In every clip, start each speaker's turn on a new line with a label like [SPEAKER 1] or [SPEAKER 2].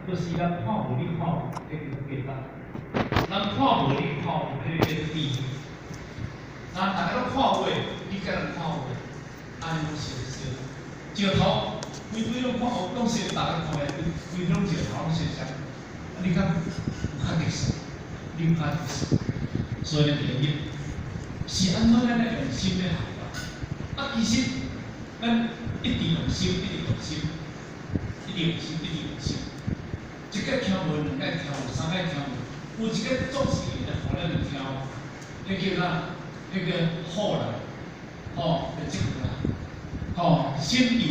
[SPEAKER 1] 就是咱看無你看有，彼叫做價值；咱看無你看有，彼個叫做智慧。咱逐家攏看有的，你佮人看有的，按呢攏相相。石頭規堆攏看有，攏是逐家看的，規規攏石頭攏相像。啊，你較有較特色，你有較特色。所以咧，第一是按怎咱來用心咧學法。啊，其實咱一直用心，一直用心，一直用心，一直用心。一擺聽無，兩擺聽無，三擺聽無，有一個總是會予咱會聽，彼叫啥？彼個豁然，吼，就這個啦，吼，心意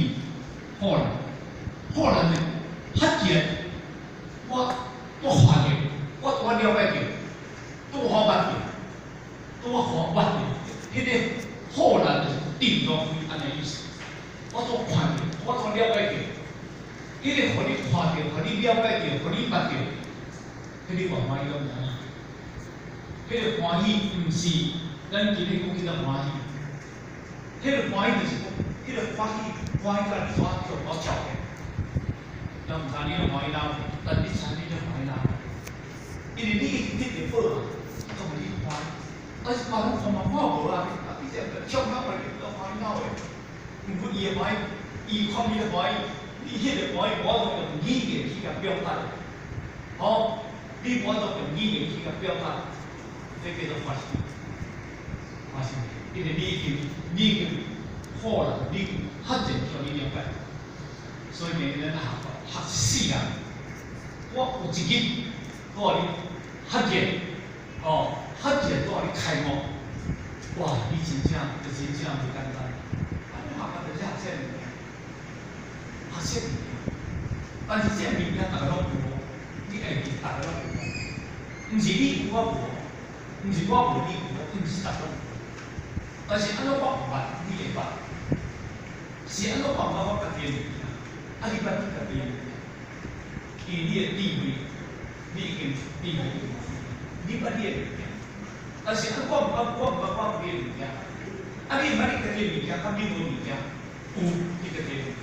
[SPEAKER 1] 豁然，豁然的發現，我看著，我了解著，拄好捌著，拄好捌著，彼個豁然就是定落去按呢意思。我都看著，我都了解著，彼個予你看著，予你了解著，予你捌著，彼個偌歡喜敢毋知影？彼個歡喜毋是咱今日講彼個歡喜，彼個歡喜就是講，彼個歡喜歡喜甲你怎跳我跳起，人毋知你咧歡喜哪有，但你知你咧歡喜哪有？因為你已經得著寶啊，當然你歡喜，但是別人看嘛看無啊，啊，你這唱到嘛，你歡喜哪會？毋過伊會歡喜，伊看你咧歡喜，你彼個歡喜無法度用語言去共表達，吼，你無法度用語言去共表達，這叫做發心，發心，因為你已經好啦，你已經發展予你了解，所以呢，咱學法學一世人，我有一日我予你發現，哦，發現我予你開悟，哇，你真正就真正無簡單。啊，你學法就是學這物件，學這物件，但是這物件逐家攏有，你會記逐家攏有，毋是你有我無，毋是我無你有，毋是逐家攏有。但是按怎我毋捌，你會捌？是按怎我毋捌我家己的物件，啊，你捌你家己的物件？因為你的智慧，你已經智慧已經你捌你的物件，但是按我毋捌，我毋捌我家己的物件，啊，你毋捌你家己的物件，佮你無物件，有你家己的物件，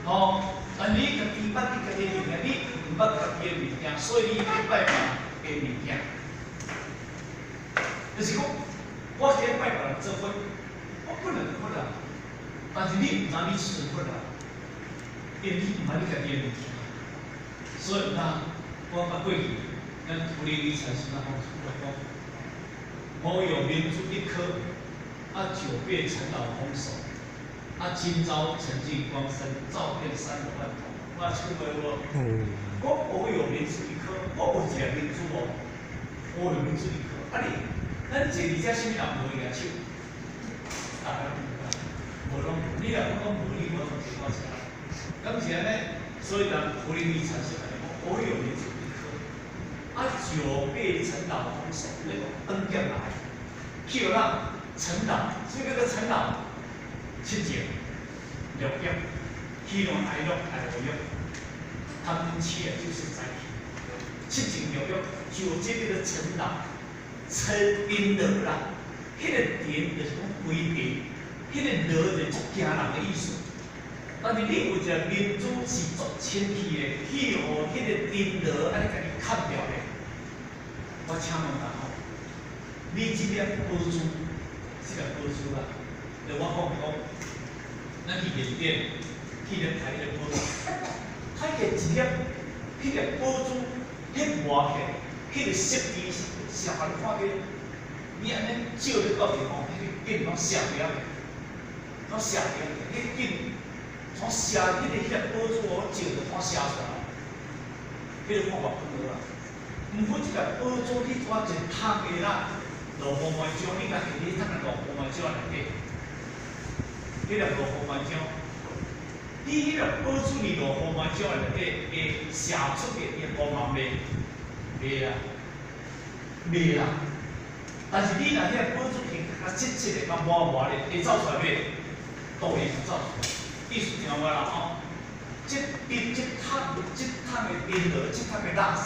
[SPEAKER 1] 吼，但你家己捌你家己的物件，你毋捌家己的物件，所以你拜別的物件，就是講，我今日拜別人做佛，我本來就佛啊，但是你毋知你是佛啊，因為你毋捌你家己的物件，所以那我捌過去，咱土靈理財師那講出來講，我有明珠一顆，啊，久被塵勞封鎖，啊，今朝沉淨光身，照遍山河萬重。我唱過無？我我有明珠一顆，我有一個明珠哦，我有明珠一顆。啊你，咱坐佇遮啥物人無舉手？大家攏毋敢，無攏無。你若講講無，你無從坐我車。敢是按呢？所以咱福林理禪師來講，我有明珠一顆，啊，久被塵勞封鎖，那個燈劍來，去予咱塵勞，所以叫做塵勞，七情六欲，喜怒哀樂愛惡欲，貪嗔痴就是習氣。七情六欲就這叫做塵勞，塵塵勞啦。彼個塵就是講灰塵，彼個勞就是足驚人的意思。但是你有一個明珠是足清氣的，去予彼個塵勞按呢共你崁掉咧。我請問大家，你這粒寶珠，這粒寶珠啦，就我講講，咱去麵店去咧睇彼個寶珠，睇見一粒，彼粒寶珠，彼磨起來，彼個色澤是予你看見，你按呢照咧到底吼，彼個鏡攏射掉的，攏射掉的，彼個鏡從射彼個彼粒寶珠哦，照就看射出來，彼個看法不多啦。毋過這粒寶珠你拄仔一桶的啦，羅浮梅蕉，你共摕去桶的羅浮梅蕉內底，彼粒羅浮梅蕉，你彼粒寶珠佇羅浮梅蕉內底會射出的伊的光芒袂？袂啦，袂啦。但是你若彼個寶珠摕較切切的、較磨磨的，會走出來袂？都會走出來。意思聽有無啦吼？這這這桶這桶的塵勞，這桶的垃圾，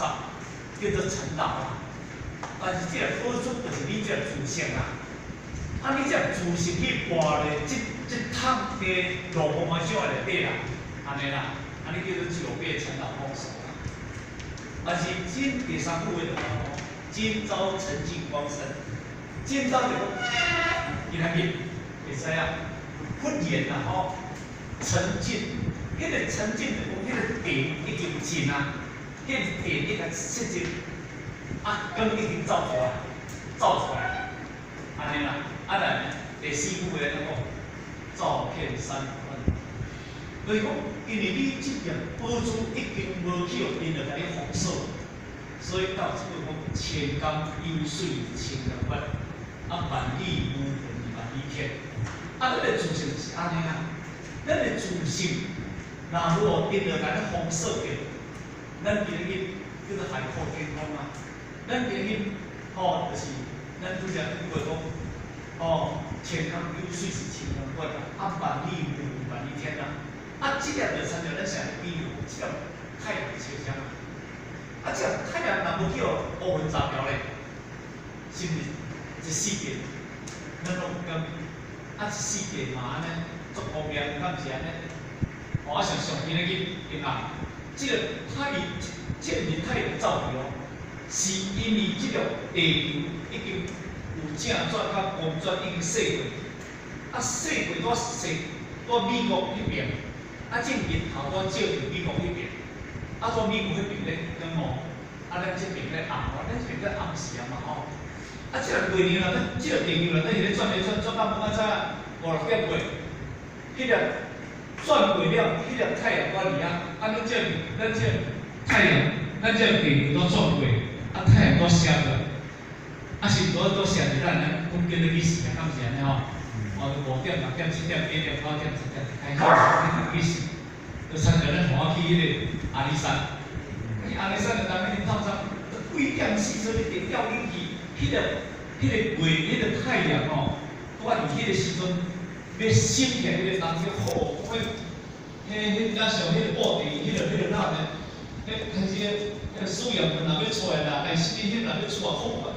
[SPEAKER 1] 叫做塵勞啦。但是這個寶珠就是你這個自性啦。啊，你這個自性去撥咧，這這桶的羅浮梅蕉內底啦，按呢啦，按呢叫做久被塵勞封鎖啦。
[SPEAKER 2] 但是今第三句話就講今朝塵盡光生，今朝就講今仔日會使啊，忽然啊吼，塵盡，彼個塵盡就講彼個塵已經盡啊，彼個塵已經失盡，啊光已經走出來，走出來，按呢啦，啊來第四句話按怎講？照遍三關，就是講，因為你這粒寶珠已經無去予𪜶就共你封鎖，所以到這句講千江有水千江月，啊萬里無雲萬里天，啊咱的自性就是按呢啊，咱的自性，若無予𪜶就共你封鎖掉，咱今日叫做海闊天空啊，咱今日吼就是咱拄才講過講，吼千江有水是千江月啊，啊萬里無雲萬里天啊，啊這粒就親像咱成日比喻，這粒太陽相像啊，啊這粒太陽若無去予烏雲罩牢咧，是毋是一世界咱攏有感覺？啊一世界嘛按呢，足光明，敢毋是按呢？哦，啊像上今日去對啊，這個太陽，這個毋是太陽走去哦，是因為這個地球已經有正轉佮公轉已經洗過，啊洗過拄洗拄美國彼邊，啊正日頭拄照佇美國彼邊，啊拄美國彼邊咧光哦，啊咱這邊咧暗哦，咱這邊咧暗時啊嘛吼，啊這個月亮啦，這個地球啦，咱是咧轉咧轉轉到欲怎五六點過，彼粒轉過了，彼粒太陽拄佇遐，啊咱這咱這太陽，咱這地球拄轉過，啊太陽拄射過來，啊是拄拄射佇咱咱講叫做日時啊，敢毋是按呢吼？哦，5點、6點、7點、8點、9點、10點開始，彼個日時，就親像咱予我去彼個阿里山，去阿里山就當彼透早，幾點四十你直吊進去，彼個月、彼個太陽吼，拄仔佇彼個時陣欲升起來，彼個人去吼，迄彼彼敢像彼個布袋，彼個哪呢？彼開始彼個水鹽分若欲出來啦，還是彼若欲出來放出來，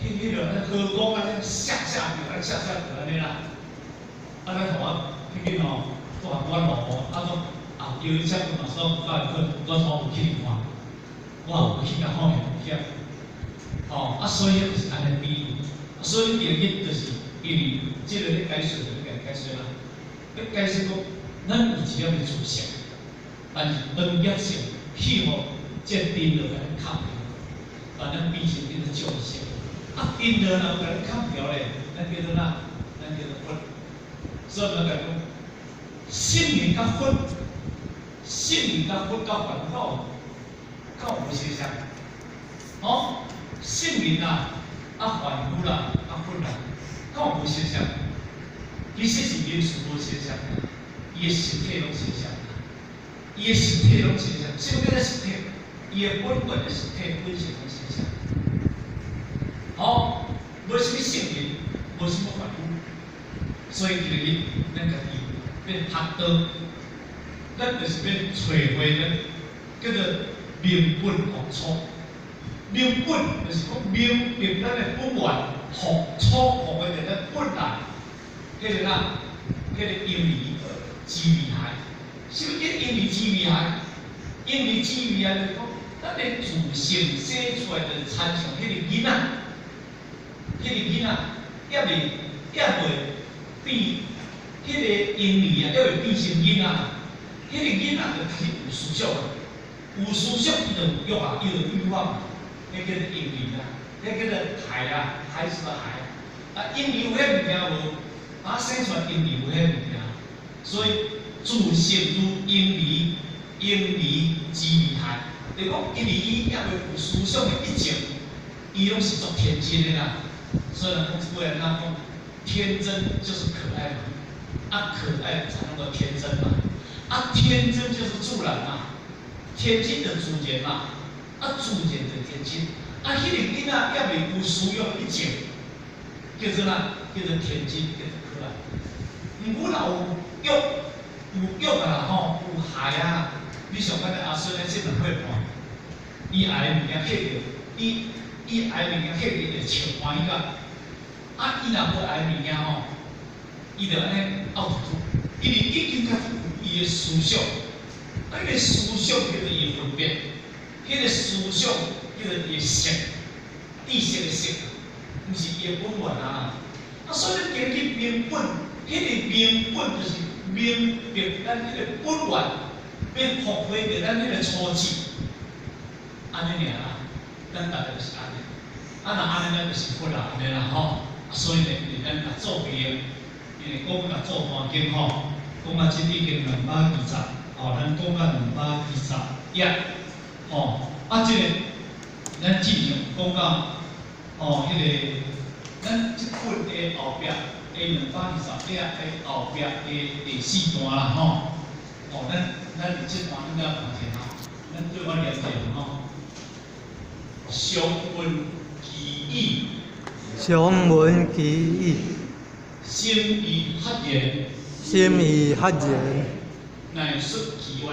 [SPEAKER 2] 彼個那火光按呢射射去，按呢射射去按呢啦。啊，咱予我彼間吼，拄仔拄仔落雨，啊，總後叫伊車嘛，所以我去，我頭有去看，我有去共看現吼，啊，所以就是按呢比喻，所以今日就是因為這個咧解說，就欲共解說啦，欲解釋講，咱有一粒的自性，但是當業性去予這塵就共咱崁著，把咱變成叫做眾生。啊，塵若有共咱崁著咧，咱叫做哪？咱叫做佛。所以咱講，聖人佮佛，聖人佮佛佮凡夫，敢有無相像？哦，聖人啊，啊凡夫啦，啊佛啦，敢有無相像？其實是名詞無相像，伊的實體攏相像，伊的實體攏相像。什麼叫做實體？伊的本源的實體本性攏相像。哦，無啥物聖人，無啥物凡夫，所以今日咱家己欲學道，咱就是欲揣會咱叫做明本復初。明本就是講明白咱的本源，復初復的就是咱本來，彼個哪？彼個嬰兒之未孩。什麼叫嬰兒之未孩？嬰兒之未孩就是講，咱的自性生出來就親像彼個囡仔，彼個囡仔猶未變，彼個嬰兒啊，猶未變成囡仔，彼個囡仔就開始有思想啊，有思想伊就有欲啊，伊就有欲望，彼叫做嬰兒啊，彼叫做孩啊，孩子的孩。啊，嬰兒有彼物件無？啊，生出來嬰兒有彼物件，所以自性如嬰兒，嬰兒之未孩，就是講，因為伊猶未有思想的以前，伊攏是足天真的啦。所以人講這句話按怎講？天真就是可愛嘛，啊，可愛才能夠天真嘛，啊，天真就是自然嘛，天真就自然嘛，啊，自然就天真，啊，彼個囡仔猶未有思想以前，叫做哪？叫做天真，叫做可愛。毋過若有欲，有欲啊啦吼，有害啊！你想看阿孫咧這2歲半，伊愛的物件彼著，伊愛的物件彼著，伊就笑歡喜甲。啊，伊若無愛的物件吼，伊就按呢嘔吐吐，因為已經開始有伊的思想，啊，伊的思想叫做伊的分別，
[SPEAKER 1] 彼個思想叫做伊的識，知識的識，毋是伊的本源啊。啊，所以咱今日明本，彼個明本就是明白咱彼個本源，欲復回著咱彼個初始，按呢爾啦，咱逐个就是按呢。啊，若按呢，咱就是佛啦，按呢啦吼。啊，所以呢，咱六祖經，因為講六祖壇經吼，講到這已經220，吼，咱講到220頁，吼，啊，這個咱進前講到，吼，彼個咱這本的後壁的220頁的後壁的第四段啦，吼，哦，咱佇這段咱來看者吼，咱對我念者吼，常聞其意，
[SPEAKER 3] 常聞其意，
[SPEAKER 1] 心意發言，
[SPEAKER 3] 心意發言，
[SPEAKER 1] 乃出其源，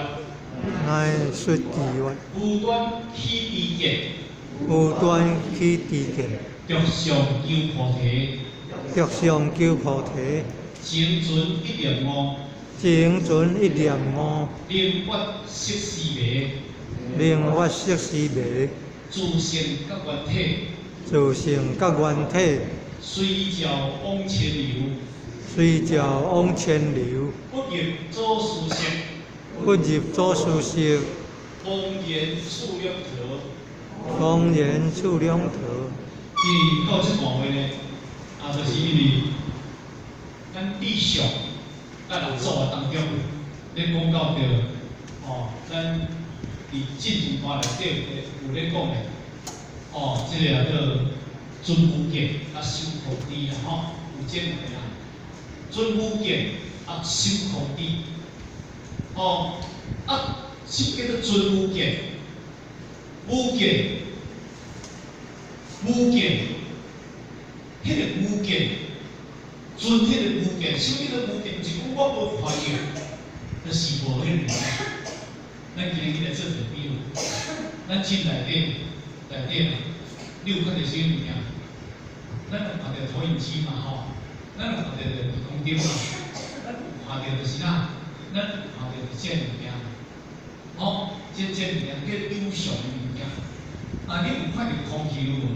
[SPEAKER 3] 乃出其源，
[SPEAKER 1] 無端起知見，
[SPEAKER 3] 無端起知見，
[SPEAKER 1] 著相求菩提，
[SPEAKER 3] 著相求菩提，
[SPEAKER 1] 精準一念悟，
[SPEAKER 3] 精準一念悟，
[SPEAKER 1] 能決色思迷，
[SPEAKER 3] 能決色思迷，
[SPEAKER 1] 自性覺圓體，
[SPEAKER 3] 自性覺圓體，
[SPEAKER 1] 隨照往千流，
[SPEAKER 3] 隨照往千流，
[SPEAKER 1] 不入祖師色，
[SPEAKER 3] 不入祖師色，
[SPEAKER 1] 方圓處兩頭，
[SPEAKER 3] 方圓處兩頭。
[SPEAKER 1] 因為到這段話呢，啊，就是因為咱理想佮六祖的當中，咧講到著，哦，咱佇進前段內底有咧講的，哦，這個叫做準無見啊守空智啦，吼，有這兩個啦，準無見啊守空智，哦，啊，什麼叫做準無見？無見，無見，彼個無見，準彼個無見，什麼叫做無見？毋是講我無看著，就是無彼個物件。咱今日來做一個比喻，咱進內底，內底啊，你有看著啥物件？咱有看著投影機嘛吼，咱有看著日光燈嘛，咱有看著就是啥？咱有看著這物件，吼，這物件叫有相的物件。啊，你有看著空氣無？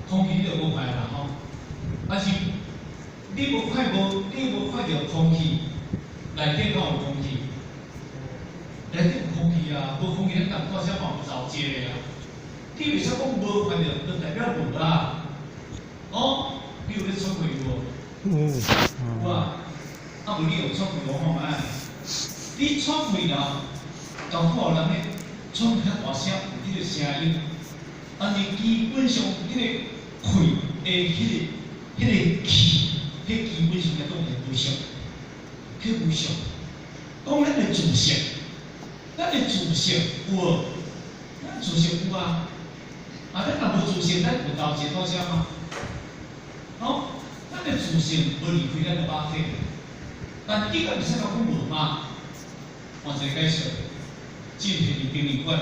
[SPEAKER 1] 空氣你就無看啦吼。但是你無看無，你無看著空氣，內底敢有空氣？內底有空氣啊，無空氣咱共大聲嘛有漏氣的啊。你袂使講無看著，就代表無啦。哦，你有咧喘氣無？
[SPEAKER 3] 有。
[SPEAKER 1] 有啊。啊無你有喘氣無看覓？你喘氣啦，舊久人咧喘氣較大聲，有彼個聲音。但是基本上，彼個氣的彼個氣，彼基本上來講是無相，彼無相。講咱的自性，咱的自性有無？咱自性有啊。啊，咱若無自性，咱有漏一個多聲嗎？哦，咱的自性無離開咱的肉體，但你敢會使講無嗎？換一個解釋，進去佇殯儀館，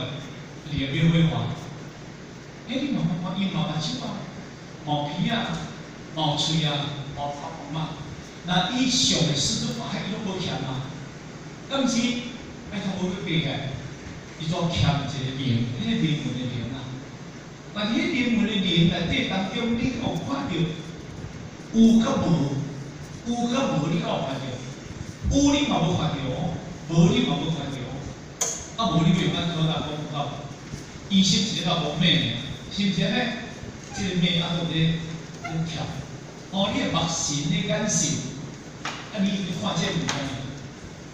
[SPEAKER 1] 佇個廟會看，欸，你嘛看伊嘛目睭啊，嘛鼻仔，嘛喙啊，嘛頭嘛。那以上的四種法，伊攏無欠啊。敢毋是？拜託無欲爬起來，伊煞欠一個靈，彼個靈魂的靈啊。但是彼靈魂的靈內底當中，你有看著有佮無？有佮無？你敢有看著？有你嘛無看著，無你嘛無看著。啊，無你欲用按科學講有夠？醫生一個較無命的，是毋是按呢？這個命猶閣咧跳。哦，你的目神，你的眼神，啊，你看這個物件，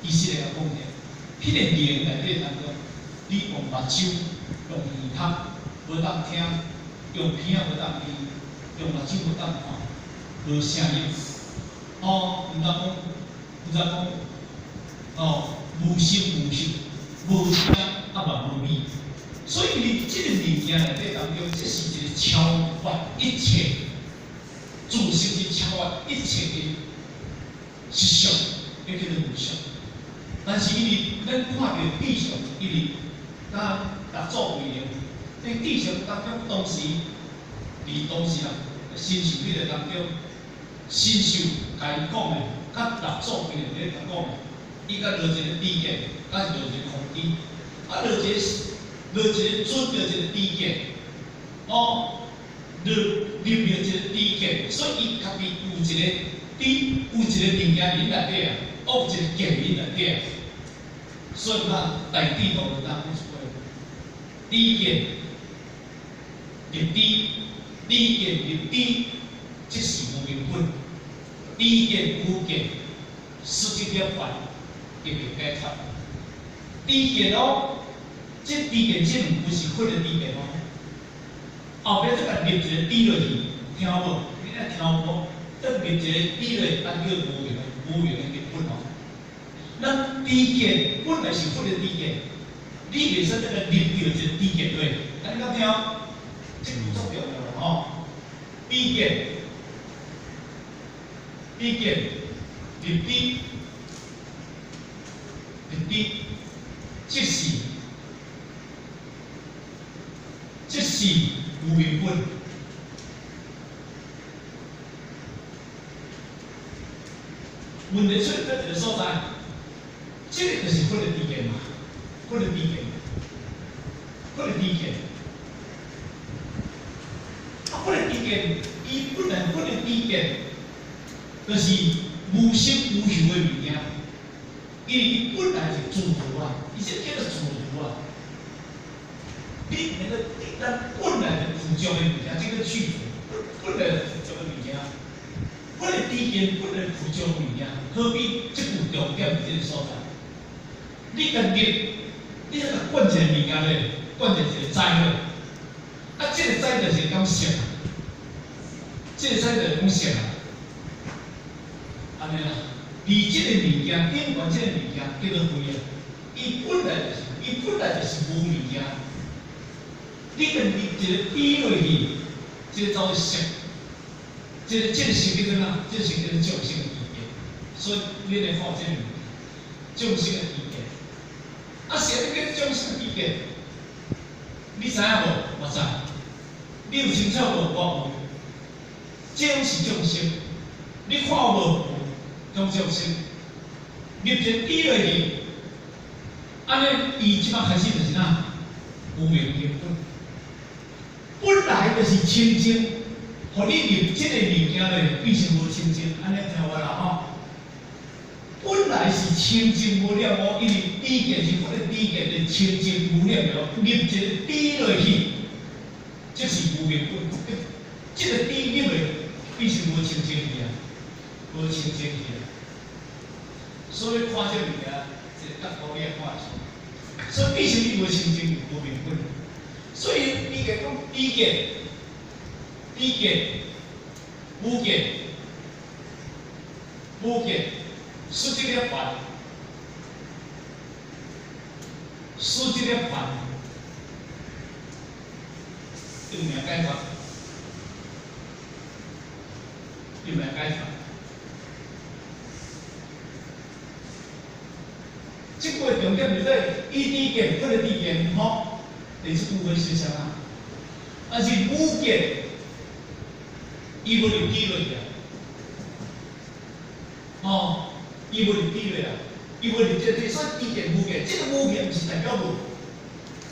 [SPEAKER 1] 醫生會共講者，彼個靈內底當中，你用目睭、用耳朵無當聽，用鼻仔無當聞，用目睭無當看，無聲音。哦，毋知講，毋知講，哦，無聲無息，無聲啊嘛無味。所以佇這個物件內底當中，這是一個超越一切，自性是超越一切的實相，彼叫做無相。但是因為咱看著地上，因為佮六祖為例，佇地上當中，當時佇當時啦，神秀彼個當中，神秀共伊講的，佮六祖為例咧講的，伊佮落一個知見，佮是落一個空智，啊落一個落一个准著一个知見，哦，入入著一個知見，所以伊家己有一個知，有一個物件佇內底啊，有一個見佇內底啊，所以講大智度論當講出來，知見入知，知見入知，即是無明本；知見無見，實質涅槃，亦袂解脫。知見哦，這知見這兩句是佛的知見哦。後壁再共入一個知落去，聽無？你愛聽無？再入一個知落去，啊叫無明的無明的根本哦。咱知見本來是佛的知見，你袂使再共入著一個知見落去，按呢敢聽？這句足重要的吼。知見，知見入知，入知，即是即是無明本。問題出佇一個所在，這個就是佛的知見嘛，佛的知見，佛的知見。啊，佛的知見，伊本來佛的知見，就是無色無受的物件，因為伊本來是自如啊，伊是叫做自如啊。你那個咱本來就具足的物件，這個去除，本來就具足的物件，佛的知見本來具足的物件，何必這句重點佇這個所在？你共入，你共灌一個物件落，灌一個知落，啊，這個知就是講色啊，這個知就是講色啊，按呢啦，佇這個物件，頂懸這個物件叫做慧啊，伊本來就是，伊本來就是無物件。你共入一個知落去，這個叫做色，這個色叫做哪？這個色叫做眾生的知見。所以你來看這個物件，眾生的知見。啊，啥物叫眾生的知見？你知影無？我知。你有清楚無？我有。這攏是眾生，你看無？有，攏眾生。入一個知落去，按呢，伊這擺開始就是哪？無明根本。本來就是清淨，予你入這個物件咧，變成無清淨，按呢聽有啦吼。本來是清淨無染污，因為知見是佛的知見的清淨無染的，入一個知落去，這是無明本。這個知入去，變成無清淨去啊，無清淨去啊。所以看這物件，這個角度你愛看清。所以變成你無清淨，無明本。所以伊個講知見、知見、無見、無見，實質涅槃，實質涅槃，用名解脫，用名解脫。這句的重點就在伊知見，佛的知見，吼。第這部分是啥啊？但是無見，伊無入知落去啊！哦，伊無入知落啊！伊無入這個，所以知見無見，這個無見毋是代表無，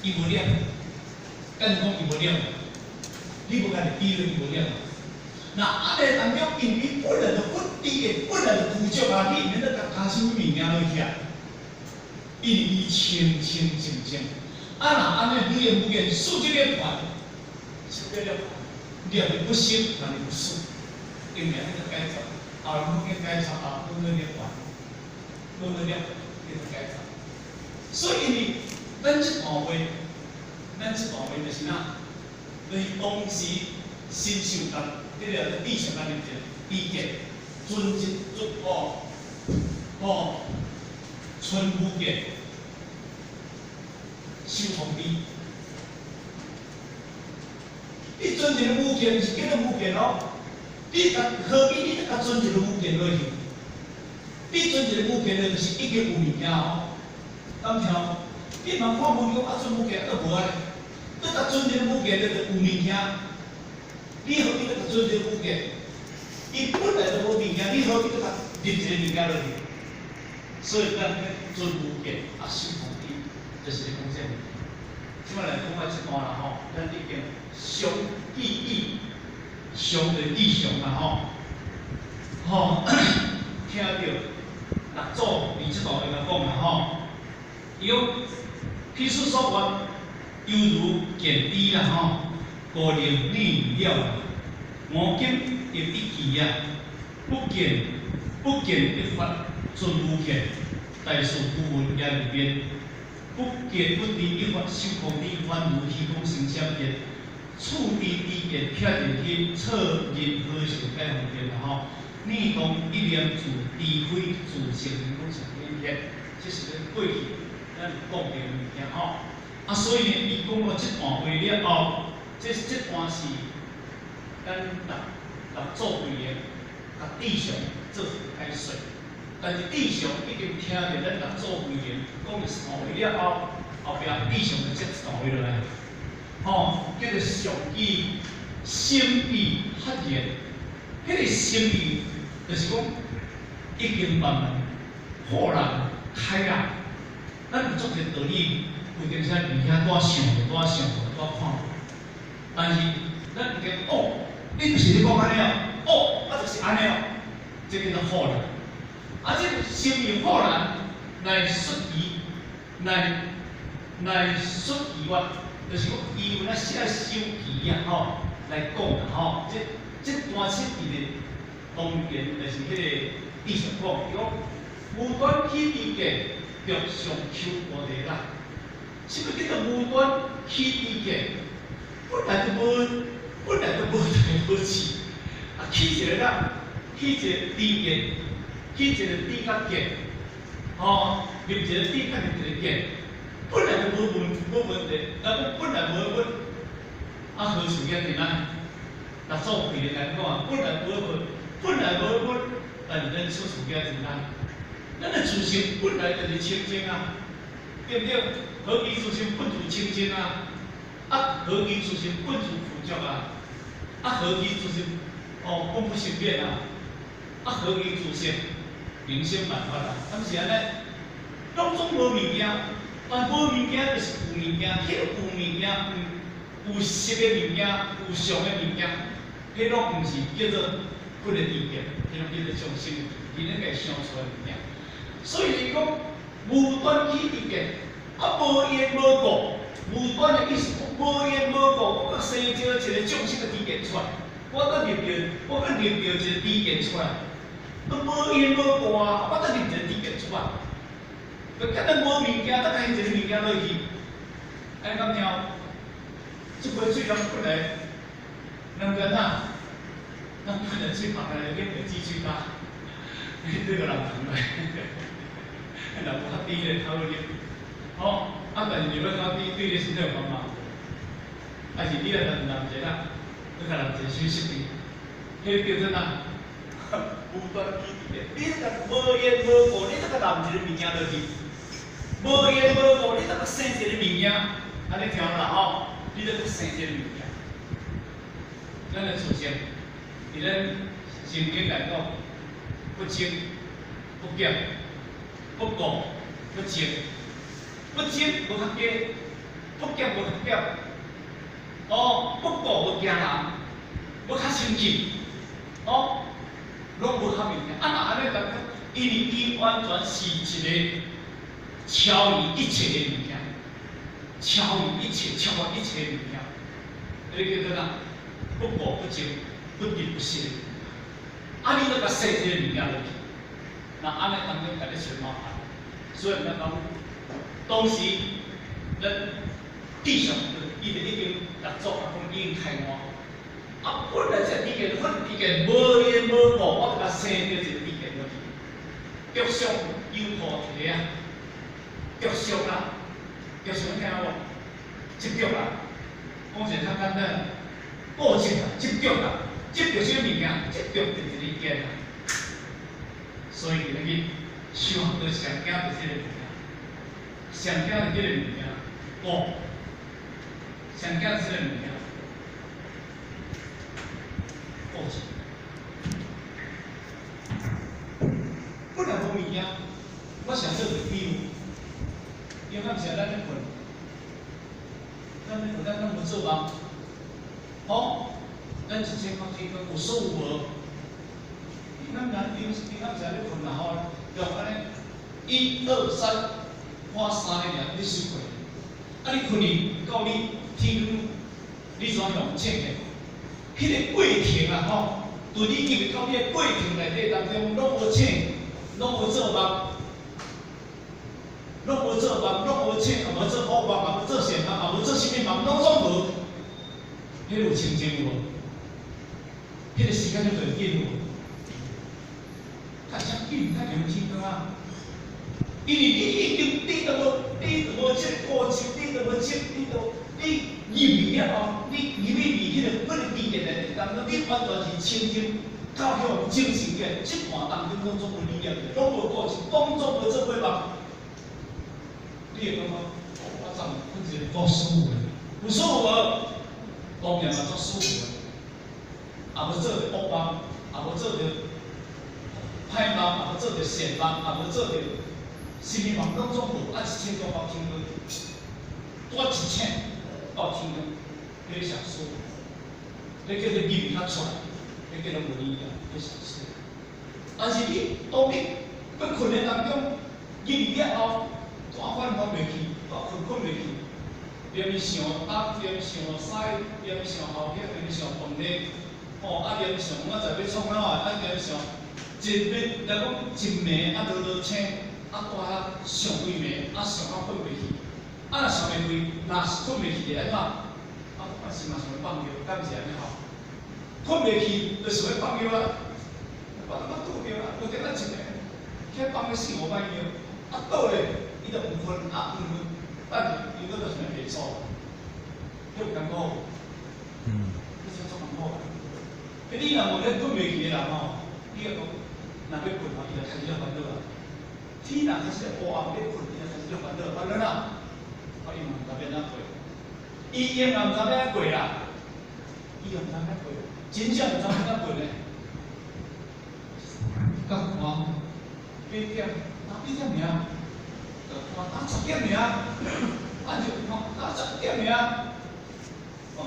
[SPEAKER 1] 伊無染，敢是講伊無染，你無共入知落，伊無染。那按呢當中，因為本來就佛知見，本來就具足啊，你毋免閣加啥物物件落去啊？因為伊清清淨淨。啊，若按呢，你的無見，四這個槃，四這個涅槃，念不生，嘛念不死，因為那個解脫，後來講解脫，後講涅槃，講涅叫做解脫。所以，因為咱這段話，咱這段話就是哪，就是當時新受當，彼個知識當入一個知見，純真純哦，哦，純無見。修通知，你存一个無見，是叫做無見哦。你共何必你共存一个無見落去？你存一个無見落，就是已經有物件哦。敢聽？你嘛看無講啊，存無見，閣無按呢？你共存一个無見，就有物件。你何必閣存一个無見？伊本來就無物件，你何必閣共入一個物件落去？所以咱欲存無見啊，修通知，就是咧講這個。這擺來講啊，這段啦吼，咱已經常記憶，常就記常啦吼，吼，聽著六祖佇這段話共講啦吼，伊講彼此所願，猶如見知啦吼，故令你了啦。吾今立一期啊，不見不見一法盡無見，大事不聞也未變。不見不知一法修空理，宛如虛空生閃電。處知知見撇入去，錯認何時解方便啦吼？你當一念自知開，自性攏成一片，這是咱過去咱講的物件吼。啊，所以呢，伊講過這段話了後，這段是咱六祖慧能共智常做一個解說。但是智常已經聽著咱六祖慧能講的一段話了後，後壁智常就接一段話落來，吼，叫做常記心意發言。彼個心意就是講已經慢慢豁然開朗。咱有足濟道理，有陣時佇遐拄想著，拄想著，拄看著。但是咱已經哦，你就是咧講按呢哦，哦，啊就是按呢哦，這叫做豁然。啊，這個心意豁然來說其，來說其話，就是講伊有影寫手記啊吼，來講啦吼。這段七字的當然就是彼個智常講，伊講無端起知見，著相求菩提啦。啥物叫做無端起知見？本來就無，本來就無代無誌，啊起一個啦，起一個知見，起一個知佮見，吼，入一個知佮入一個見，本來就無問題，啊本來無問，啊何事遐濟難？六祖慧能共講啊，本來無問，本來無問，但是咱處處遐濟難。咱的自性本來就是清淨啊，對毋對？何其自性本自清淨啊！啊，何其自性本自具足啊！啊，何其自性哦，本不生滅啊！啊，何其自性能生萬法啊！敢是按呢？攏總無物件，但無物件就是有物件，彼個有物件，有實的物件，有相的物件，彼攏毋是叫做佛的知見，彼攏叫做眾生伊咧家想出來物件。所以伊講無端起知見，啊無緣無故，無端的意思講無緣無故，我閣生招一個眾生的知見出來，我閣入著，我閣入著一個知見出來，都無緣無故啊，我閣入一個知見出來，就敢若無物件，閣加一個物件落去，按呢敢聽？這杯水攏本來兩個哪，咱本來水放來變成紫水膠，你對個人糖來。若無較甜咧較好啉，吼！啊，但是入了較甜，對你身體有幫忙無？還是你若淋一個啊，閣共淋一個水色甜，彼個叫做哪？無端起知見，你這個無緣無故，你這個淋一個物件落去，無緣無故，你這個生一個物件，按呢聽啦吼，你這個生一個物件，咱的自性，佇咱聖經來講，不增不減。不垢不淨，不增無較加，不減無較減。哦，不垢無驚人，無較生氣，哦，攏無較物件。啊，若按呢感覺，因為伊完全是一個超越一切的物件，超越一切、超越一切的物件。彼個叫做啥？不垢不淨，不得不失。啊，你閣共生這個物件落去，那按呢當中共你找麻煩。所以咱講，當時咱智常伊就已經六祖啊講已經開悟，啊本來這知見，反正知見無緣無故，我共生著一個知見落去，著相優菩提啊，著相啦，著相你聽有無？執著啦，講一個較簡單，固執啦，執著啦，執著啥物件？執著就是一個見啦。所以今日修學上驚就是這個物件，上驚就是這個物件，哦，上驚就是這個物件，固執。本來無物件，我想做個比喻，因為敢毋是咱咧睏，咱咱咱無做夢，吼，咱一醒到天光有舒服無？你敢若你你敢知咧睏啦吼？用按呢，一二三，看三个爾，你收困。啊，你睏去到你天光，你怎向醒的？彼個過程啊吼，對你入去到你的過程內底當中，攏無醒，攏無做夢，攏無做夢，攏無醒，也無做惡夢，也無做善夢，也無做啥物夢，攏總無。彼個有清淨無？彼個時間就會緊無？較啥緊？較強天光啊！因為你已經，你都無，你都無這個過程，你都無這，你都你入去了後，你入去佇彼個經驗內底當中，你完全是清淨，到向精神的，這段當中攏總無理念的，攏無過程，攏總無做過夢。你會感覺，我昨昏睏一個夠舒服的，有舒服無？當然嘛足舒服的，也無做著惡夢，也無做著歹夢，也無做著善夢，也無做著啥物夢，攏總無。啊，一醒到天光，拄一醒到天光，彼個上舒服，彼叫做入去較出來，彼叫做無理念，彼上舒服。但是你當你欲睏的當中，入去了後，拄反反袂去，拄睏睏袂去，連想東，連想西，連想後壁，連想飯咧，吼啊，連想明仔載欲創哪啊，連想一暝來講一暝啊落落星，啊蹛遐想規暝，啊想到睏袂去，啊若想袂開，若是睏袂去會按怎？啊，我是嘛想欲放尿，敢是按呢吼？睏袂去就想欲放尿啊，我感覺拄著啊，無點仔一暝，遐放了四五擺尿，啊倒咧，伊就毋睏，啊毋睏，等下伊閣就想欲袂爽，彼有艱苦無？
[SPEAKER 3] 嗯。
[SPEAKER 1] 彼真足艱苦的。彼你若無咧睏袂去的人吼，你若講若欲睏吼，伊就開始咧煩惱啊。天若開始咧烏暗欲睏，伊就開始咧煩惱，煩惱哪？啊，伊嘛毋知欲按怎過，伊永遠毋知欲按怎過啦，伊嘛毋知按怎過，真正毋知按怎過呢。甲看8點，啊8點爾，就看啊10點爾，啊就看啊10點爾，講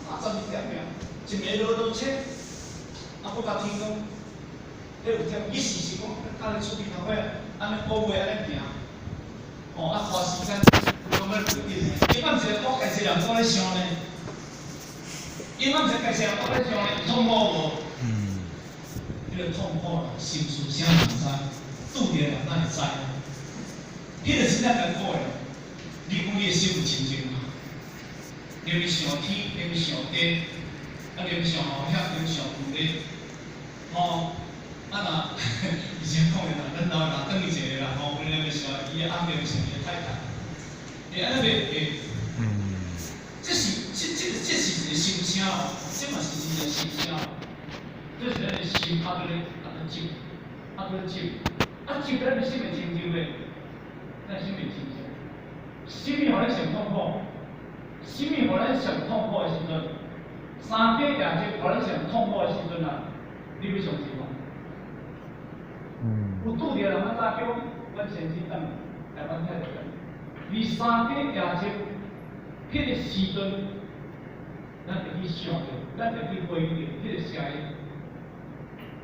[SPEAKER 1] 啊12點爾，一暝落落星，啊閣甲天光，彼有忝，伊時時講，甲你出去頭尾，按呢個月按呢行，哦啊花時間，講欲袂緊的，伊敢毋是我家己人講咧想呢？伊敢毋是家己人講咧想呢？痛苦無？
[SPEAKER 3] 嗯。
[SPEAKER 1] 彼個痛苦啦，心事啥人知？拄著人哪會知？彼個真正艱苦的。你講你的心有清淨嗎？連想天，連想地，啊連想後遐，連想舊的，吼，啊若以前講的啦，咱老若轉去一個啦，吼，阮咧想伊的翁，連想伊的太太，會按呢袂會？
[SPEAKER 3] 嗯。
[SPEAKER 1] 這是這這這是一個心聲哦，這嘛是一個心聲哦。這是咱的心啊，閣咧啊閣執，啊閣執，啊執咱的心會清淨袂？咱心會清淨。什物予咱上痛苦？什物予咱上痛苦的時陣？三更夜日予咱上痛苦的時陣啊！你欲相信無？
[SPEAKER 3] 嗯。
[SPEAKER 1] 有拄著人啊，早叫阮先生轉來阮太太轉。佇三更夜日，彼個時陣，咱就去想著，咱就去回憶著彼個聲音，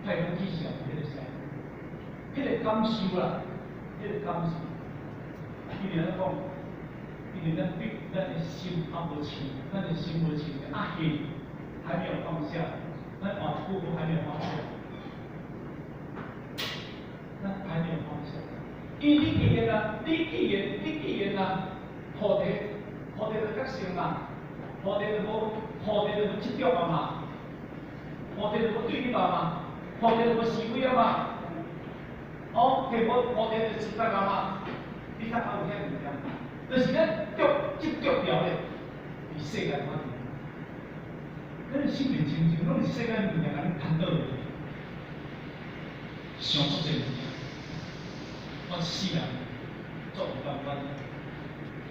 [SPEAKER 1] 太空去想彼個聲音，彼個感受啦，彼個感受，因為按怎講？因為咱逼咱的心還無清，咱的心無清，啊恨還沒有放下，咱換一句話還沒有放下，咱還沒有放下。因為你既然啊，你既然啊，菩提，菩提就覺醒嘛，菩提就無執著啊嘛，菩提就無對立啊嘛，菩提就無是非啊嘛，哦，提無菩提就自在啊嘛，你才還有遐物件？就是咱著執著著咧，佇世間看見，咱的心袂清淨，攏是世間物件共你牽倒去，想足濟物件，我一世人足無甘願，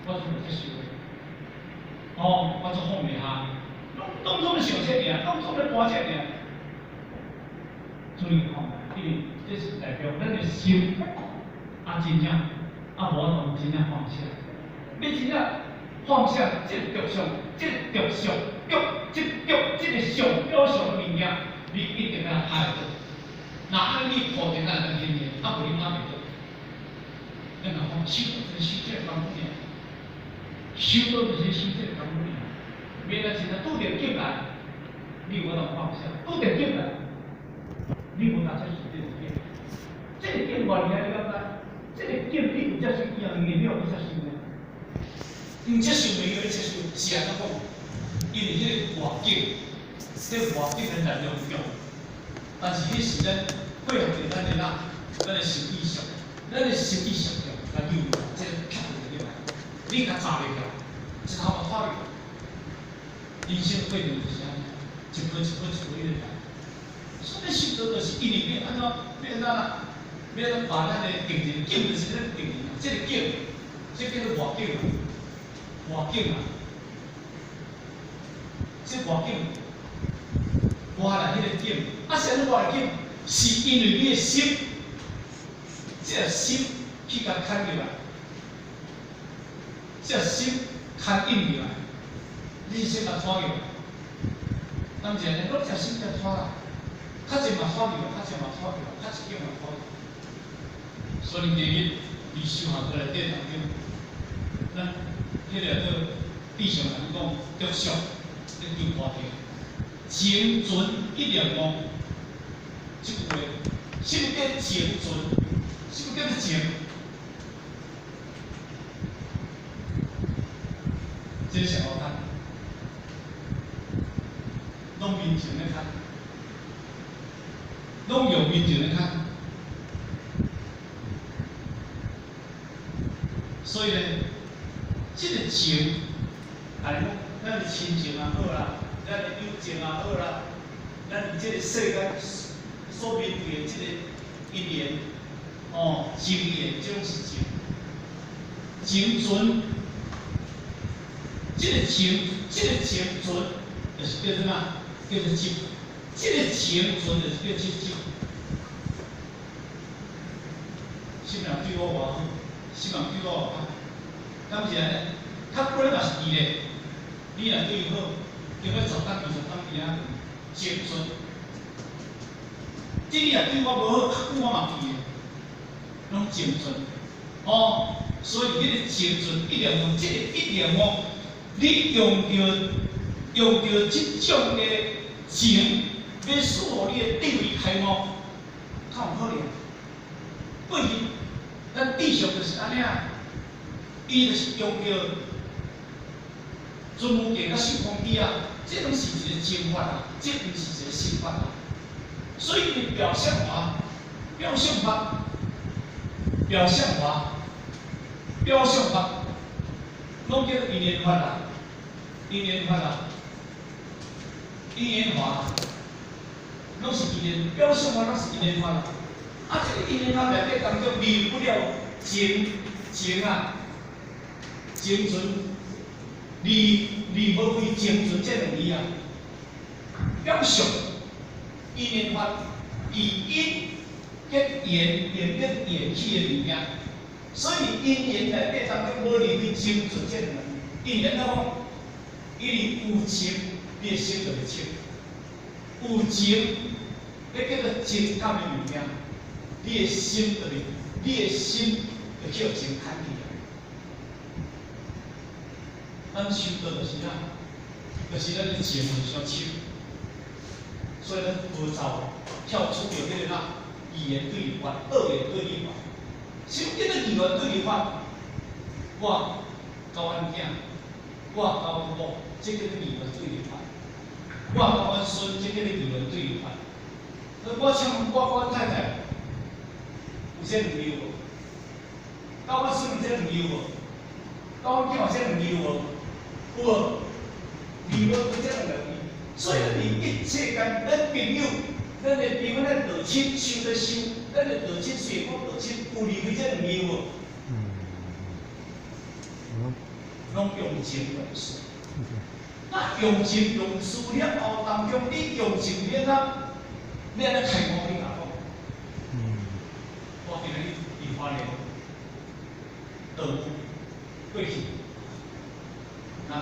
[SPEAKER 1] 我足無接受的，哦，我足放袂下，攏總咧想這爾，攏總咧搬這爾，注意看，因為這是代表咱的心啊，真正啊無法度真正放下。你真正放下這個著相，這個著相，著這著這個相表象的物件，你一定愛愛到。若按呢你破定愛當現現，啊無你嘛袂到。咱若講修道，就是修這個功夫爾，修道就是修這個功夫爾。免啊，真正拄著境來，你有法度放下；拄著境來，你無法接受這個境。這個境偌厲害，你敢知？這個境你有接受以後，會了你接受呢？
[SPEAKER 2] 毋接受袂用你接受，是按怎講？因為彼個外境，這個外境的能量強，但是彼是咱配合著咱的哪，咱的心意識，咱的心意識強，來誘這個吸入來，你共閘入來，一頭嘛拖入來。人生過程就是按呢，一步一步一步一直來。所以修道就是因為欲按怎，欲按怎啦？欲按怎把咱的定人境就是咱定人，這個境，這叫做外境啊，外境啊，這外境，外來彼個境，啊，啥物外來境？是因為你的心，這個心去共牽入來，這個心牽引入來，你是先共拖入來，當是按呢，攏這心共拖啦，較濟嘛拖入來，較濟嘛拖入來，較一景嘛拖入來。所以第一，佇修行過內底當中，咱彼個做地上人講著相，咧求菩提，情存一念悟，這句話，啥物叫情存？啥物叫做情？這個上好看，攏面前咧看，攏用面前咧看。所以咧，這個情，哎，咱的親情也好啦，咱的友情也好啦，咱佇這個世間所面對的這個因緣，哦，情緣，這攏是情。情存，這個情，這個情存，就是叫做啥？叫做執。這個情存就是叫執着。什麼人對我偌好，什麼人對我偌歹，敢是按呢？較久咧嘛是記咧，你若對伊好，經過10冬、20冬伊仔情存。這你若對我無好，較久我嘛記咧，攏情存。哦，所以彼個情存一念悟，這個一念悟，你用著這種的情，欲使予你的智慧開悟，較有可能。過去咱智上就是按呢啊，伊就是用著尊無鏡佮受光機啊，這攏是一個情法啊，這毋是一個心法啊。所以伊表象法、表象法、表象法、表象法，攏叫做因緣法啊，因緣法啊，因緣法，攏是因緣，表象法攏是因緣法啊。啊，這個因緣法內底當中離不了情情啊，情存，離無開情存這兩字啊。表象因緣法，以因結緣，緣變緣起的物件，所以因緣內底當中無離開情存這兩字。因緣怎講？因為有情，你的心就會清；有情，彼叫做情感的物件。你的心就是，你的心就去予情牽去啊。咱修道就是啥？就是咱的情會傷深，所以咱無走跳出著彼個啥二元對立法、二元對立法。什麼叫做二元對立法？我佮阮囝，我佮阮某，這叫做二元對立法。我佮阮孫，這叫做二元對立法。我請問我佮阮太太有這兩字無？佮阮孫有這兩字無？佮阮囝有這兩字無？有無？離無開這兩個字，所以咱佇一切間，咱朋友，咱的朋友，咱道親，修得修，咱的道親雖然講道親，有離開這兩字無？攏用情用事。那用情用事了後當中，你用情你按怎，你按怎開悟？你甲講。我今日佇花蓮，道過去，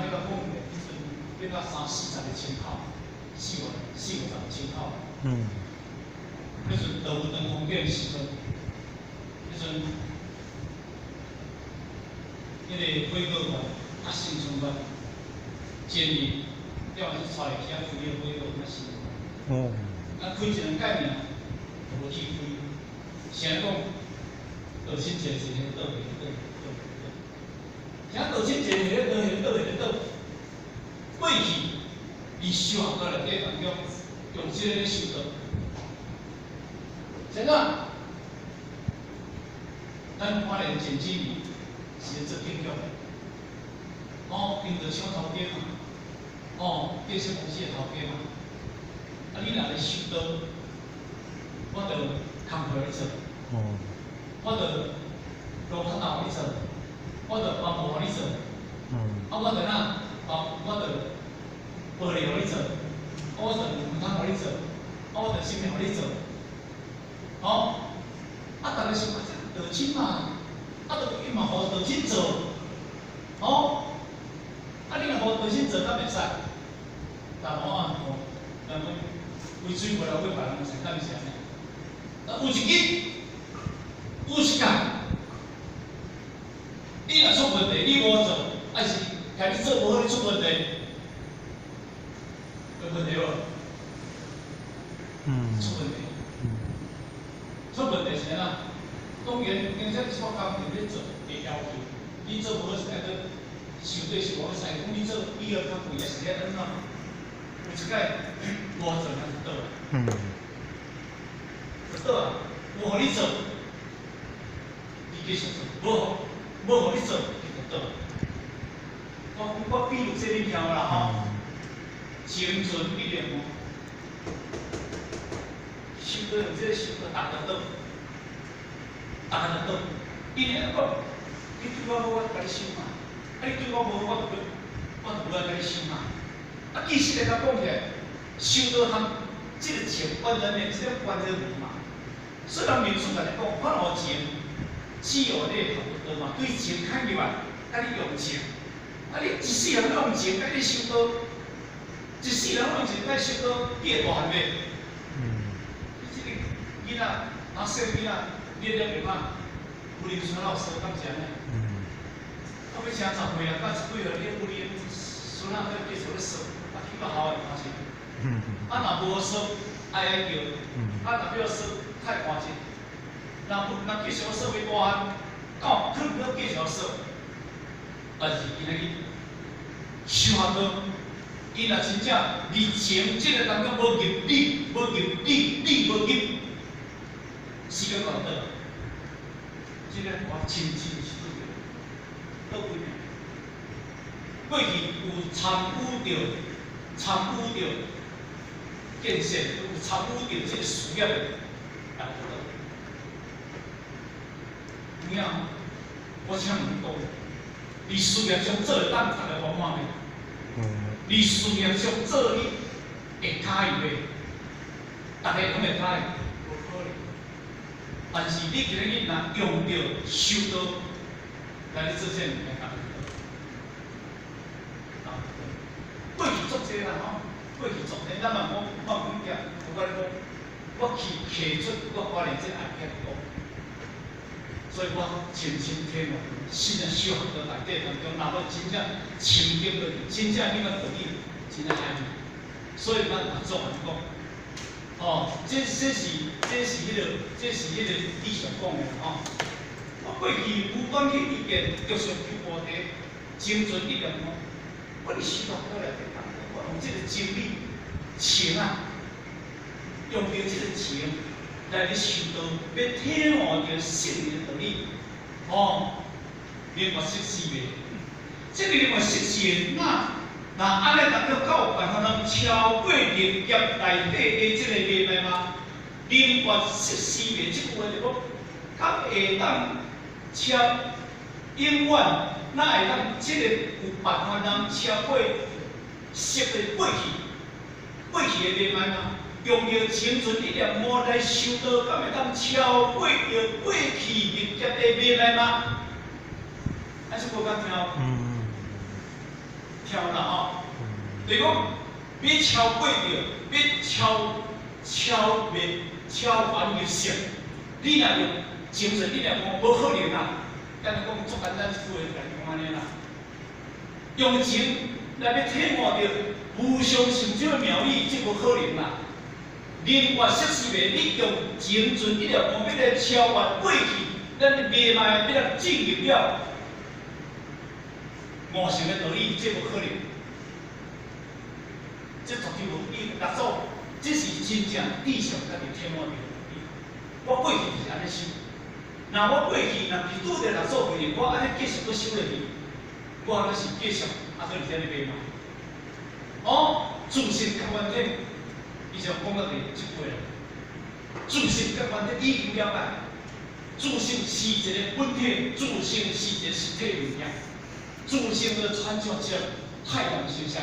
[SPEAKER 1] 若欲共讲起，彼阵欲到三四十个千口，四五四五十个千口。彼阵道有长风景的时阵，彼阵彼个火锅馆、啊新村馆，前日了后去带伊去遐开彼个火锅馆新。啊，开一两届尔，就无去开。是按怎讲？道亲坐坐咧倒咧倒倒倒，啥道亲坐坐咧倒咧倒咧倒，过去伫修学道内底当中，用这个咧修道。是按怎？咱花莲前几年是咧做建筑，哦，因着抢头家嘛，哦，建设公司的头家嘛，啊，你若咧修道，我就工课予你做，我就路口头予你做，我就房屋予你做，啊，我就哪，哦，我就玻璃予你做，啊，我就门窗予你做，啊，我就啥物予你做，哦，啊，逐个想啊，这道亲嘛，啊，就伊嘛予道亲做，哦，啊，你若予道亲做，敢袂使？但我啊，吼，人讲威水無流過別人田，敢是按呢？啊，有一日，有一工，你若出問題，你無做，還是共你做無好，你出問題，有問題無？出問題。出問題是按怎？當然，經說這工程咧做會要求，你做無好是愛閣收對是無使講你做比較較貴，還是按怎？有一擺無做，那就倒啊。就倒啊！有予你做，你繼續做；無予你做，你就倒。我比喻這你聽啦吼，青春一念魔，修道用這個修道，逐個倒，逐個就倒。因為講，你對我好，我就共你收嘛；啊，你對我無好，我就無愛共你收嘛。啊，其實來講起來，修道和這個情完全的這種關係無嘛。雖然民俗來講，我有錢，只有你會學道嘛，對情牽入來，共你用情。啊，你一世人用情，共你修道，一世人用情共修道，你會大漢袂？你這個囡仔，啊細囡仔，你了袂嘛？有林孫老師敢是按呢？到尾請10歲啊，到十幾歲，你有你孫仔閣繼續咧說，啊去到校會看是。啊，若無說，哀哀叫；啊，若欲說，太看真。若無若繼續說欲大漢，到可能閣繼續說。但是今仔日修學道，伊若真正佇情這個當中無入理，無入理，理無入，時間到倒。這個我親身是對的，倒幾年。過去有參與著建設，有參與著這個事業的，人就倒。有影，我請問講，佇事業上做會當逐个圓滿袂？佇事業上做你會喜意袂？逐个攏會喜意，無可能。但是你今日若用著修道來咧做這個物件，逐个過去足濟啦吼，過去足濟，咱嘛講，我講起，我共你講，我去提出我花蓮這案件講，所以我深深體悟，真正修學道內底當中，若欲真正深入落去，真正彼個道理，真正海所以咱嘛做人講，哦，這是彼個以上講的吼。我過去無關去意見，就是求菩提，精進一念魔。我佇修學道內底當中，我用這個真理情啊，用著這個情來咧修道，欲體悟著聖人的道理。哦，明白識時袂？這個明白識時，那若按呢，當中敢有辦法通超過六劫內底的這個迷迷嗎？明白識時袂？這句話就講，敢會當超永遠，哪會當這個有辦法通超過識的過去的迷迷嗎？用著青春一念魔來修道，敢會當超過著過去六劫的迷迷嗎？啊，這句敢聽？聽
[SPEAKER 2] 聽有啦吼。就是講，欲超過著，欲超超滅超凡入聖，你若用精神，你若講無可能啊！敢若講足簡單一句話，來講按呢啦。用情來欲體悟著無上成就的妙理，這無可能啦。人活色思維，你用精進一念講，欲來超越過去，咱迷茫欲來進入了五乘的道理，這無可能。這絕對無。伊六祖，這是真正智上家己體悟著的道理。我過去就是按呢想，若我過去若毋是拄著六祖貴人，我按呢繼續閣修落去，我按呢是繼續啊，閣佇遮咧迷茫。哦，自性覺原體，伊就講到佇這句啦。自性覺原體已經了解，自性是一個本體，自性是一個實體物件，自性就親像一個太陽形象，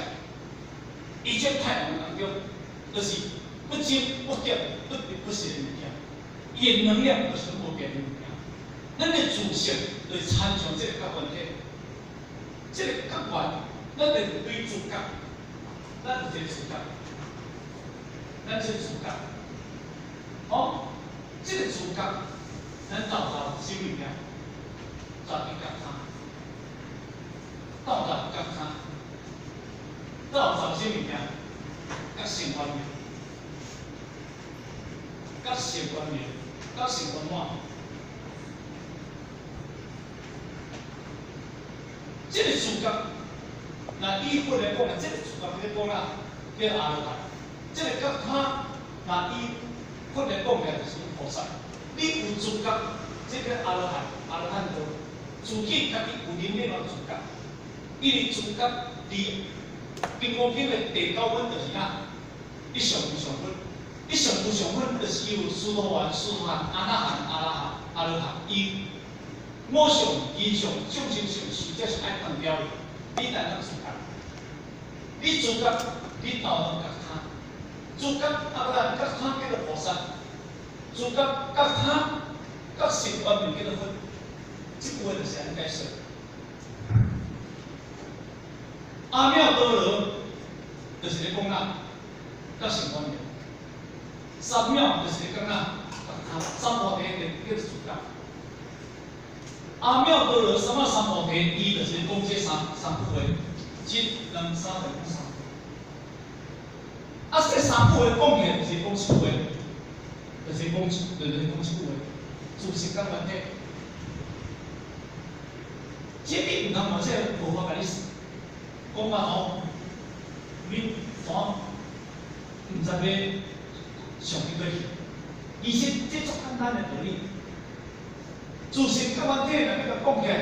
[SPEAKER 2] 伊這太陽當中，就是不增不減、不得不失的物件，伊的能量就是無變的物件。咱的自性就是親像這個覺原體，這個覺原，咱就是對自覺，咱有一個自覺，咱這個自覺，哦，這個自覺，咱到頭什麼物件？十一覺他，到達覺他，到達什麼物件？覺性圓明，覺性圓明，覺性圓滿。這個自覺，若以佛來講啊，這個自覺咧講啦，叫阿羅漢。這個覺他，若以佛來講起來就是菩薩。你有自覺，這個阿羅漢，阿羅漢道，自己家己有能力有自覺，因為自覺佇金剛經的第九分就是啥？一相無相分，一相無相分就是有須陀洹、須陀洹、阿那含、阿羅漢、阿羅漢，伊我相、人相、眾生相，實際是愛斷掉的。你來當自覺，你自覺，你到覺他，自覺啊，不然覺他叫做菩薩，自覺覺他覺性圓明叫做佛，這句話就是按呢解說。阿耨多羅就是咧講啦，覺性圓明，三藐就是咧講啦，覺他三菩提就叫做自覺。阿耨多羅三藐三菩提，伊就是咧講這三句話，一、兩、三，就講三句。啊，這三句話講起來就是講一句話，就是講一句話，自性覺原體。這你毋通嘛，這無法共你講啊吼，你怎毋知欲上佇佗去？其實這足簡單的道理。自性覺原體若欲共講起來，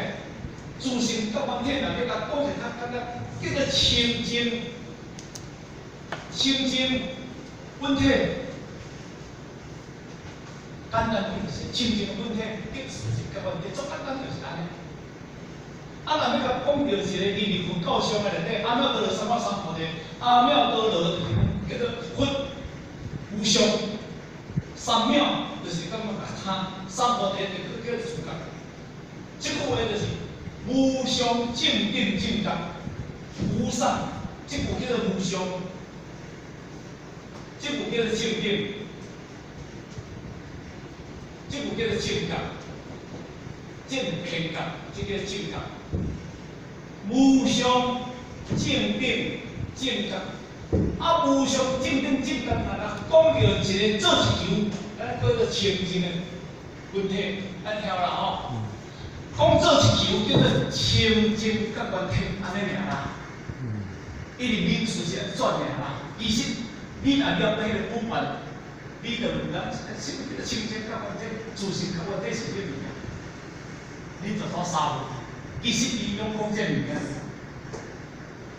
[SPEAKER 2] 自性覺原體若欲共講起來較簡單，叫做清淨，清淨本體。簡單講就是清淨本體，叫自性覺原體，足簡單就是按呢。啊，若欲共講著一個因為佛教上的內底，阿耨多羅三藐三菩提，阿耨多羅就是講叫做佛無上三藐，就是感覺他三菩提就叫做自覺。這句話就是無上正等正覺，無上，這句叫做無上，這句叫做正等，這句叫做正覺，正偏覺，這叫正覺。無上正等正覺，啊，無上正等正覺，若講著一個做一球，咱叫做清淨的本體，咱聽有啦吼。講做一球叫做清淨覺原體，按呢爾啦。因為名詞是按轉的啦，其實你若了解彼個古法，你就毋知啥物叫做清淨覺原體、自性覺原體是啥物件，你就煞啥無。其實伊攏講這物件，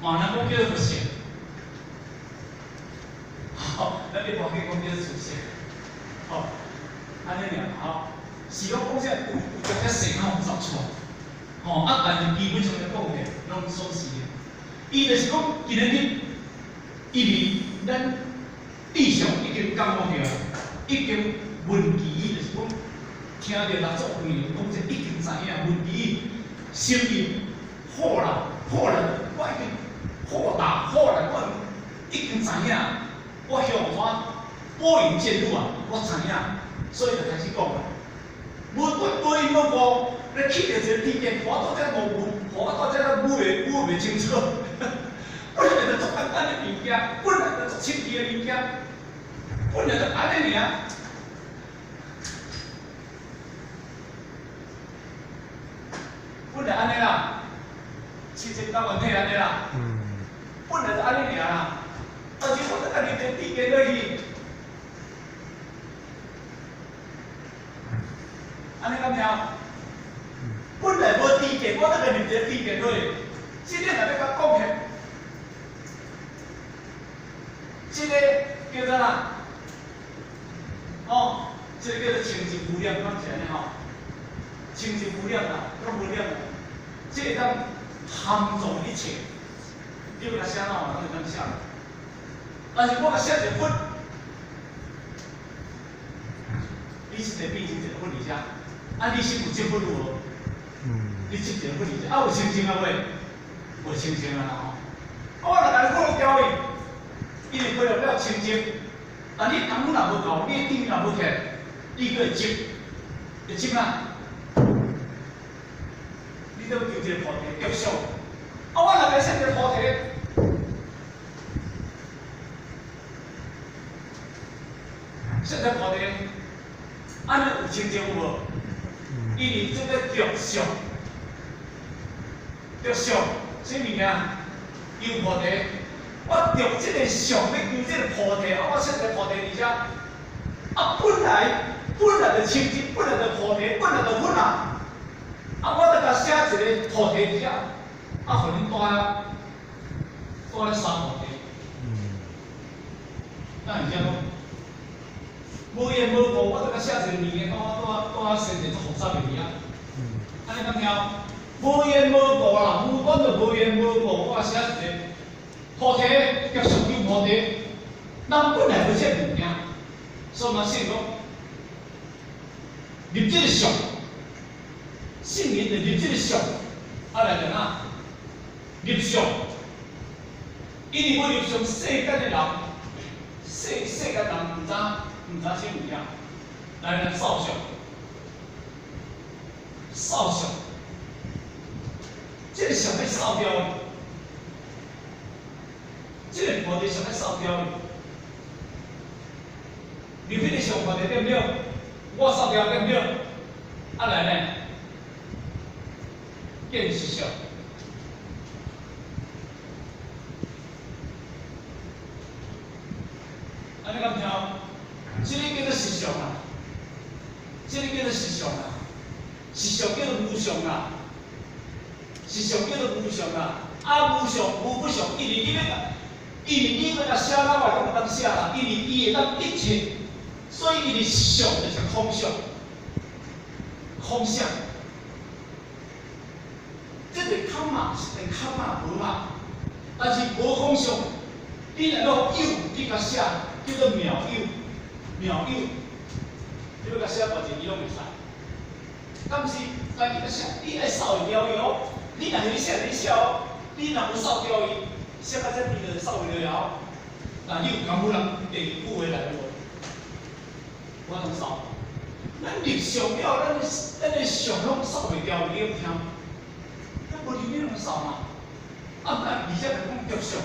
[SPEAKER 2] 嘛人講叫做佛性，吼，咱一般去講叫做自性，吼，按呢爾吼，是講講這有有遮細較複雜出來，吼，啊，但是基本上來講的，攏總是的。伊就是講，今仔日，因為咱智上已經感悟著，已經聞其，就是講聽著六祖慧能講這已經知影聞其。心意好啦，好啦，我已經已經知影，我向怎撥雲見日啊，我知影，所以就開始講啦。無無因無故，你去著一个知見，看到這模糊，看到這個模袂模袂清楚。本來就足簡單的物件，本來就足清奇的物件，本來就按呢爾。本來按呢啦，清淨到原體按呢啦。本來就按呢爾啦，但是我閣共你個知見落去，按呢敢聽？本來無知見，我閣共你個知見落去，這個若欲共講起，這個叫做啥？哦，這個叫做清淨無染，敢是按呢吼？清淨無染啦，攏無染啦，這會當含藏一切，你欲共寫哪嘛，攏會當寫。但是我共寫一個佛，你實際變成一個佛佇遮，啊，你心有這佛有無？你執一個佛佇遮，啊有清淨啊未？無清淨啊啦吼！啊，我若共你過掉去，伊就過了了清淨，但你功夫若無夠，你的定若無起，你閣會執，會執啊？你都求一個菩提著相，啊，我若共你寫一個菩提。寫一個菩提，按呢有清淨有無？因為這個著相，著相，啥物件？求菩提，我著這個相欲求這個菩提，啊，我設一個菩提佇遮，啊，本來就清淨，本來就菩提，本來就佛啊，啊，我著共寫一個菩提佇遮，啊，予恁蹛遐，蹛咧三菩提。那是這講，無緣無故，我著共寫一個物件，蹛蹛蹛生一個足複雜的物仔。按呢敢聽？無緣無故啦，無管就無緣無故，我寫一個菩提，著相求菩提，人本來無這個物件，所以嘛，聖講入這個相，聖人就入這個相，啊來就哪？入相，因為無入相，世間的人，世間人毋知啥物件，來來掃相，掃相，這個相欲掃掉的，這個菩提相欲掃掉的，入彼個相菩提對毋對？我掃掉對毋對？啊來呢？見實相。按呢敢聽？這個叫做實相啊！這個叫做實相啊！實相叫做無相啊！實相叫做無相啊！啊，無相無不相，因為你欲共，因為你欲共寫哪我攏會當寫啦，因為伊會當一切，所以伊的實相就是空相，空相。這個空嘛是會空嘛無嘛，但是無空相，你若欲有，你共寫叫做妙有，妙有，你欲共寫偌濟，伊攏會使。敢是，但伊共寫，你愛掃會牢伊哦。你若是你寫你寫哦，你若無掃牢伊，寫到這邊就掃袂牢哦。但你有功夫人第二句話來無？我通掃。咱入相了，咱的相攏掃袂牢，你有聽？咱無入你攏掃嘛。啊，咱而且就講著相，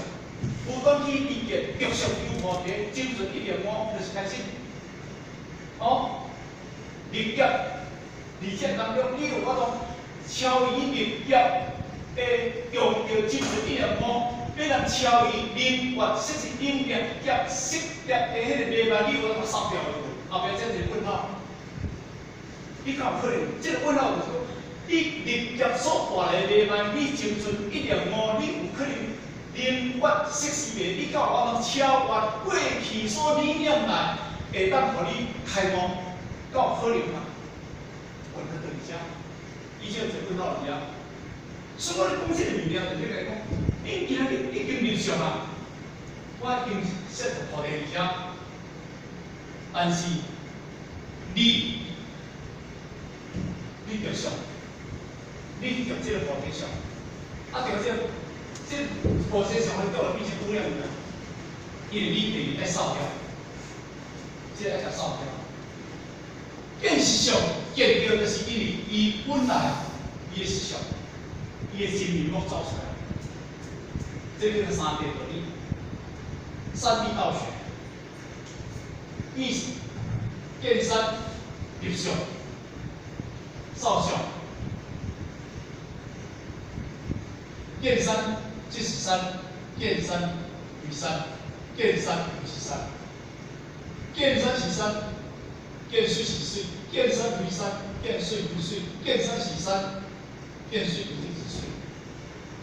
[SPEAKER 2] 無管去知見，著相求菩提，精進一念悟，就是開始。哦，入劫，而且當中你有法度超越入劫的用著精進一念悟，欲通超越明月色是明念劫色劫的彼个迷茫，你有法度掃掉無？後壁這一個問號，你敢有可能？這個問號就是講，你入劫所帶來的迷茫，你精進一念悟，你有可能明月色是袂？你敢有法度超越過去所理念來，會當予你開悟？敢有可能嗎？問號佇遮，伊這個問號佇遐。所以我咧講這個物件，就是來講，恁今仔日已經入相啊，我已經設菩提佇遮，但是你著相，你去著這個菩提相，啊著這個，這菩提相，你倒來變成無量的，
[SPEAKER 1] 因為你第二愛掃掉，這個愛共掃掉。見實相，見著就是因為伊本來伊的實相，伊的真面目走出來，這叫做三諦道理，三諦道學。意思見山入相，掃相，見山即是山，見山非山，見山不是山，見山是山，見水是水，見山非山，見水非水，見山是山，見水不是水。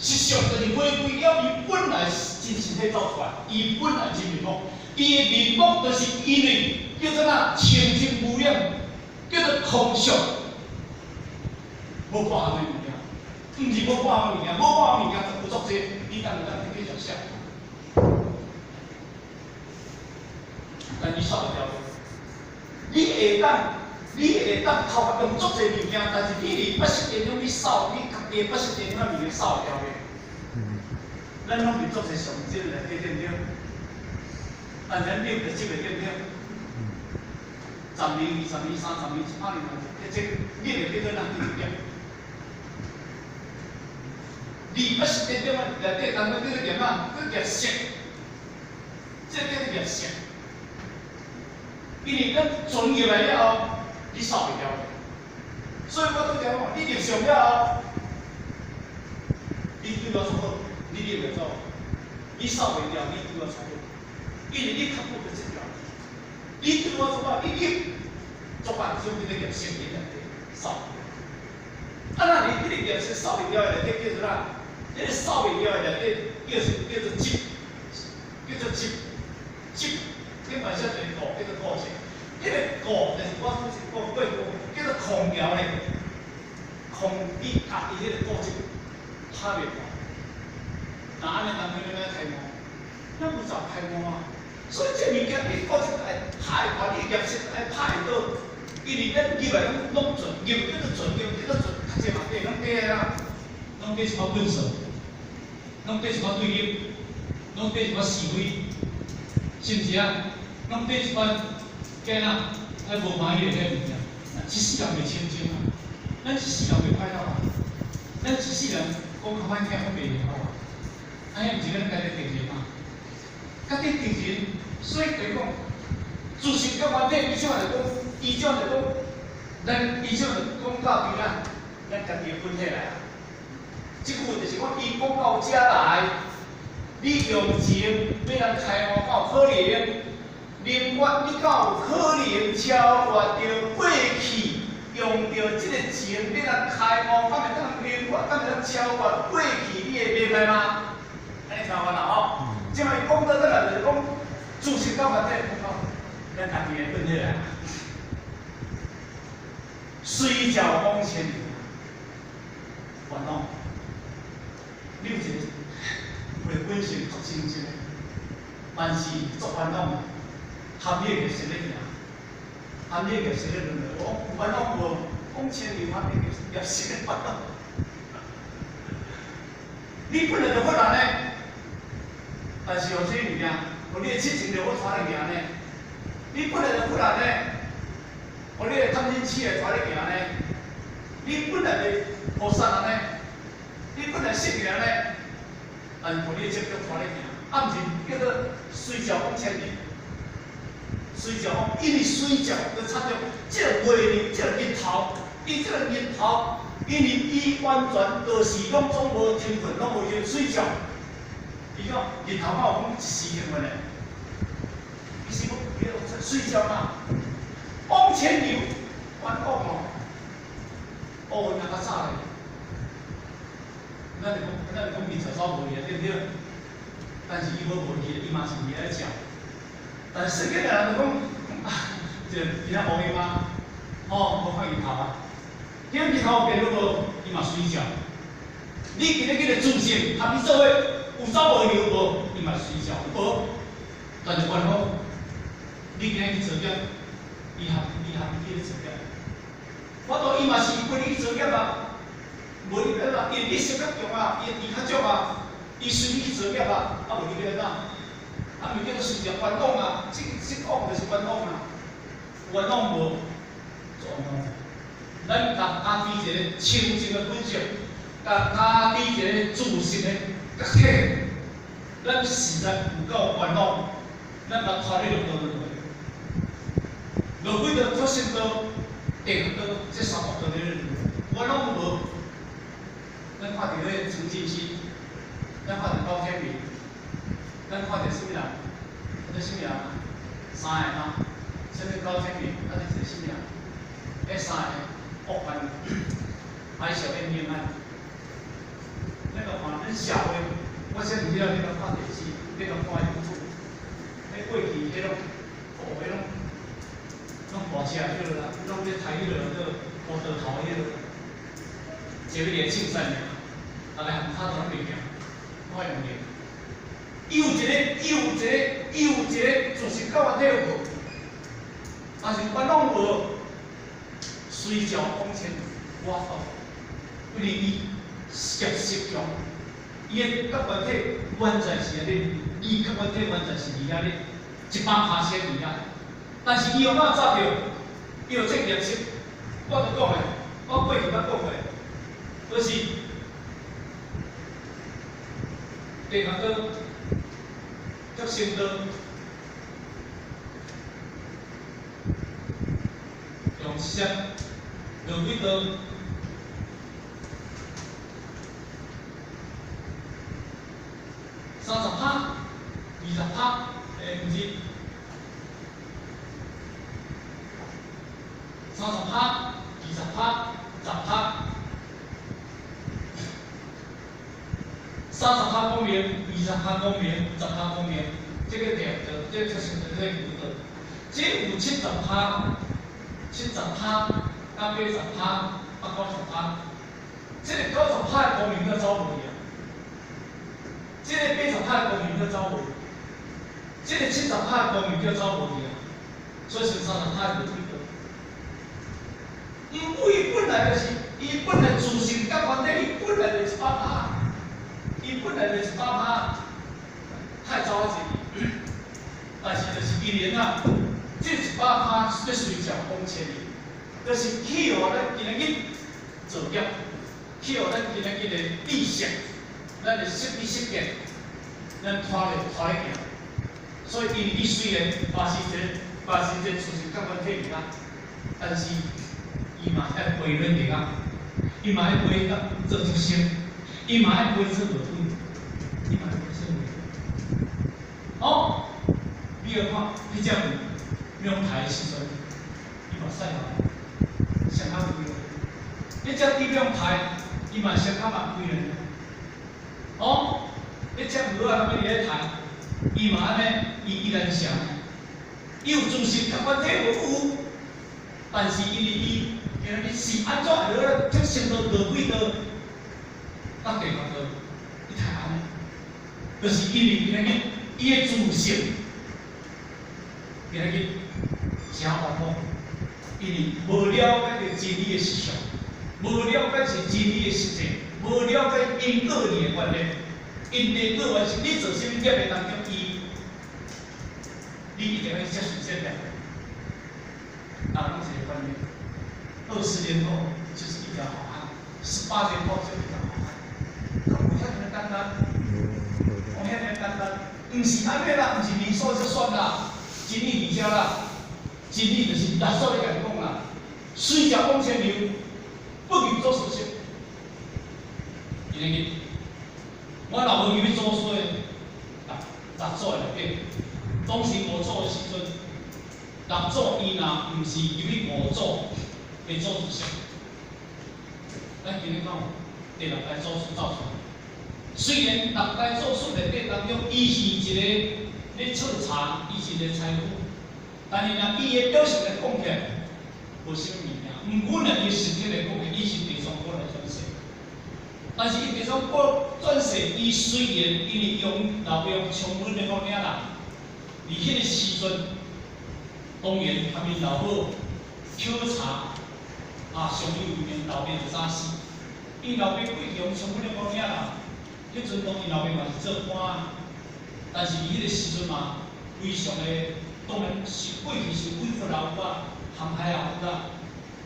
[SPEAKER 1] 實相就是回歸了伊本來真實體走出來，伊本來真面目，伊的面目就是因為叫做哪清淨無染，叫做空相，無掛項的物件，毋是無掛項的物件，無掛項物件就有足濟，你當然當繼續寫。但你掃袂掉，你會當頭殼用足濟物件，但是你佇八識田中你掃，你家己八識田中的物件掃會掉袂？咱攏佇足濟上真內底對毋對？但是咱六就這個對毋對？10年、20年、30年、100年，這你會變做哪一點？你八識田中內底當中叫做業啊，叫業色，這叫做業色。因為咱存入來了後，你掃袂掉。所以我拄才講，你入相了後，你對我做好，你入袂走，你掃袂掉，你對我做好，因為你較不就這條。你對我做歹，你入做歹，所以你業色你內底掃袂掉。啊，那你這個業色掃袂掉的內底叫做啥？這個掃袂掉的內底叫做執，叫做執，執。頂懸寫一個故，叫做固執。彼個固就是我拄則講過叫做空牢咧，空你家己彼個固執拍袂破。那按呢當中你欲開悟，咱無怎開悟啊？所以這物件你固執愛拍會破，你業色愛拍會倒，因為咱入來攏準，入叫做準，入叫做準，較濟嘛對，攏對啊，攏對一寡本數，攏對一寡對立，攏對一寡是非，是毋是啊？攏對一寡囝仔愛無歡喜的彼個物件，咱一世人袂清淨啊！咱一世人袂快樂啊！咱一世人講較歹聽，講袂會好啊！啊，遐毋是咱家己敵人嘛？家己敵人，所以就是講，自性甲原體，伊怎來講？伊怎來講？咱伊怎來講到佇咱咱家己的本體來啊？這句話就是講，伊講到遮來，你用情欲人開悟，敢有可能？另外，你敢有可能超越著過去，用著這個情欲來開悟，敢會當另外，敢會當超越過去你的明白嗎？按呢聽完啦吼。這擺講到這來就是講，自性到原體，講到咱家己的本體來。隨照往前流，煩惱。你有一個會本性足清淨的，但是足煩惱的，含你的業色咧行，含你的業色咧輪迴。我煩惱無往前流，含你的業色咧煩惱。你本來就佛人呢，但是予這物件，予你的七情六欲帶咧行呢。你本來就佛人呢，予你的貪嗔痴來帶咧行呢。你本來就菩薩人呢，你本來聖人呢，但是予你的執著帶咧行，啊，毋是叫做隨照往前流，隨照往，因為隨照就插著這個月呢，這個日頭，伊這個日頭，因為伊完全就是攏總無停頓，攏無歇隨照。伊講日頭敢有講一時停頓的？伊是講隨照嘛，往前流，冤枉哦，哦，若較早咧，咱就講伊食走無去啊，對毋對？但是伊無無去，伊嘛是佇咧食。但是世間的人就講啊，這個今仔烏伊嗎？哦，無看日頭啊。今日頭有變了無？伊嘛隨照。你今日叫做自性，合伊做伙有走無留無？伊嘛隨照無。但是冤枉，你今日去造業，伊合你去造業。我當伊嘛是陪你去造業啊，無你欲按怎？因為你識較強啊，伊的智較足啊，伊隨你去造業啊，啊無你欲按怎？啊，毋叫做隨
[SPEAKER 2] 是冤枉啊！這這講就是冤枉啊！冤枉無？冤枉。咱共家己一个清淨的本性，共家己一个自性的覺體，咱實在有夠冤枉，咱共拖咧落道落去，落幾道畜生道、地獄道，這三惡道咧，冤枉無？咱看著彼个陳進興，咱看著高天明，咱看著啥物人？這啥物人？三个嗎？啥物高天明？啊，這一个啥物人？彼三个惡犯，海嘯冤冤案。咱個看咱社會，我先毋曉你敢看電視，你敢看 YouTube，彼過去彼種，哦，彼種，攏大車去啦，攏咧抬彼落做烏道頭彼落，一個年輕善良，逐个含跤都攏袂行，我用的。伊有一个，伊有一个，伊有一个自性教原體有無？但是冤枉無，隨照往前我道，因為伊業識強，伊的覺原體原在是按呢，伊覺原體原在是佇遐咧100%佇遐，但是伊有哪走著？伊有這業識，我就講的，我過去捌講過，就是地獄道。畜生道，用色餓鬼道，30%、20%，毋是，30%、20%、10%，30%光明，20%光明，10%光明。這個定道，這個畜生道，這個牛道，這有70%、70%到80%、90%，這個90%的光明閣走無去啊！這個80%的光明閣走無去，這個70%的光明閣走無去啊！所以剩30%的就對。因為本來就是，伊本來自性覺原體，伊本來就100%，伊本來就100%，太走啊濟。但是就是因緣啊，這100%咧隨照往前去，就是去予咱今仔日造業，去予咱今仔日的知識，咱的識知識見，咱拖咧拖咧行。所以因伊雖然嘛是一個，嘛是一個自性覺原體佇遐，但是伊嘛愛陪恁佇遐，伊嘛愛陪甲做畜生，伊嘛愛陪做餓鬼，伊嘛愛陪做餓鬼。哦。你來看，彼隻牛用抬的時陣，伊嘛使嘛，上較貴咯。彼隻豬用抬，伊嘛上較嘛貴咧。哦，彼隻鵝仔欲佇咧抬，伊嘛按呢，伊依然上。伊有自性覺原體無有，但是因為伊今仔日是按怎會落畜生道、餓鬼道、甲地獄道，伊太按呢，就是因為今仔日伊的自性。今仔日誠冤枉，因為無了解著真理的實相，無了解是真理的實際，無了解因果鏈的觀念。因果果是你做啥物業的當中，伊你一定要接受這個。人攏一個觀念，20年後就是一條好漢，18年後就是一條好漢，敢有遐爾簡單？有遐爾簡單？毋是按呢啦，毋是你說就算啦。真理佇遮啦，真理就是耶穌咧共你講啦，隨食往前流，不入祖師識。今日我若無入去祖師的六祖內底，當時五祖的時陣，六祖伊若毋是入去五祖的祖師識，咱今日講第六代祖師走出來，雖然六代祖師內底當中，伊是一個。咧採茶，伊是一個採夫，但是若伊的表現來講起來，無啥物物件。毋過若伊實體來講起來，伊是地藏菩來轉世。但是伊地藏菩轉世，伊雖然因為用老爸用充分的某領人，佇彼個時陣，當然含𪜶老母抾柴啊，相依為命，老爸就早死。𪜶老爸過去用充分的某領人，彼陣當𪜶老爸嘛是做官。但是佇彼個時陣嘛，
[SPEAKER 1] 非常的，當然是過去是鬼佛也有啊，航海也有啦，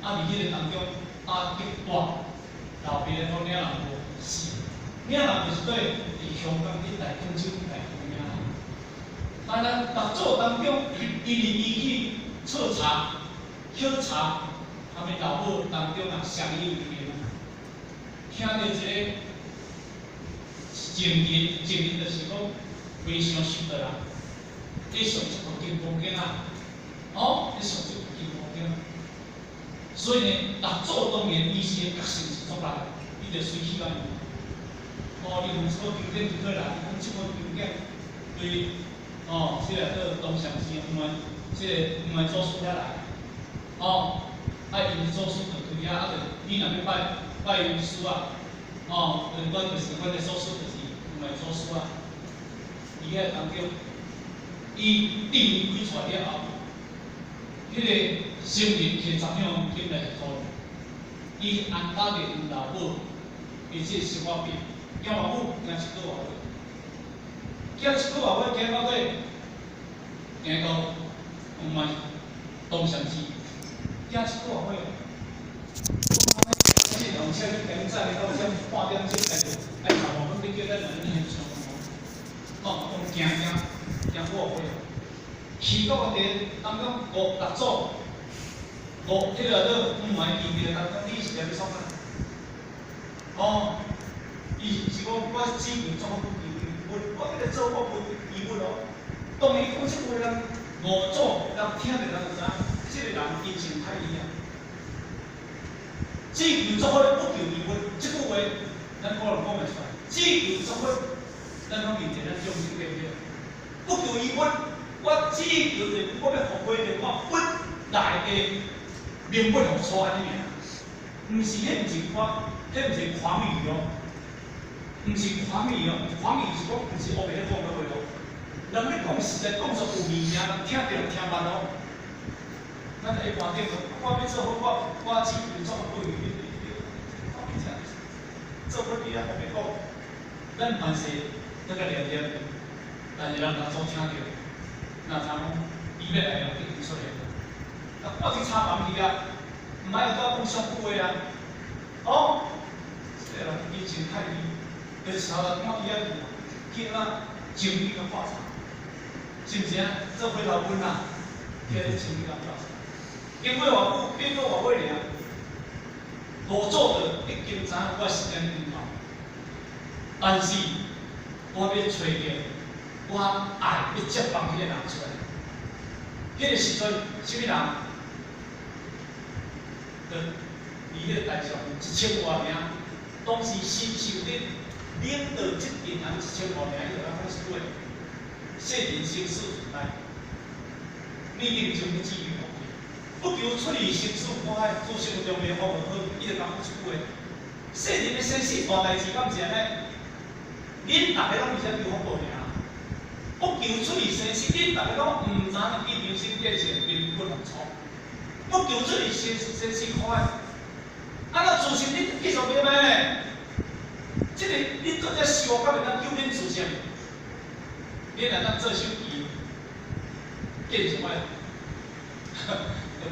[SPEAKER 1] 啊，佇彼个當中打擊大，老爸講嶺南無是，嶺南就是對佇香港一帶、廣州一帶有名。啊，咱六祖當中，因為伊去徹查、徹查，他們老母當中啊，相有緣，聽著一个情人，情人就是講非常熟的人，咧誦這部金剛經啊，哦，咧誦這部金剛經，所以呢，六祖當然伊是覺性是足力，伊就隨喜歡。哦，伊用這部經典就對啦，伊講這部經典對，哦，這個叫東禪寺黃元，這個黃元祖師遐來，哦，啊，𪜶祖師就對遐，啊，就你若欲拜拜師啊，哦，就是阮就是阮的祖師就是黃元祖師啊，佇遐當中，伊殿開出來了後，彼個僧人提10兩金來予伊，伊安搭佇𪜶老母，伊這個生活費，行偌久？行一個外月。行一個外月，行到尾，行到黃元東禪寺，行一個外月。這兩車去趕載到這半點鐘，來就來頭路，阮欲叫咱來現場哦，講行行行幾外月，去到佇當中五六祖，五彼個做黃元記當中，你是欲創啥？哦，伊是講我只求作福不求醫物，我欲來做福不醫物哦。當伊講這話人，五祖人聽著人就知影，這個人真情歹伊啊。只求作佛不求醫物，這句話咱可能講袂出來。只求作佛，咱攏面對咱眾生對不對？不求醫物，我只求就是我欲發揮著我本來的明本予初按呢爾。毋是，彼毋是誇，彼毋是誑語哦，毋是誑語哦，誑語是講毋是烏白咧講的話哦。人咧講實在講出有物件，人聽著聽捌哦。咱一般頂講，我欲做佛，我只求作佛不求醫物，我欲做佛你也烏白講。咱凡事那個念念，但是人若祖聽著，若知影講伊欲來就已經出現。啊，我佇茶房去啊，毋愛拄講上句話啊。哦，這個人以前太伊，就是頭來看伊遐去，去啊，情理甲喝茶，是毋是啊？做回頭阮啊，去咧情理甲喝茶。經過偌久，變過偌尾爾，五祖就已經知影我時間已經到，但是我欲揣著，我愛欲接放彼個人出來。彼個時陣，啥物人？就佇彼個台上1000外名，當時新秀咧領導這陣人1000外名，伊就講一句話：世人生死自在，你定將欲至於不求出離生死苦海，諸聖中未福好，伊就講一句話：世人的生死大代誌，敢是按呢？恁逐个攏佇遮求福報爾，不求出離生死，恁逐个攏毋知影去人生變成明本初，不求出離生死苦海。啊，那自性你繼續明白呢？這個恁做這修，敢會當救恁自性？恁若當做手機，變什麼？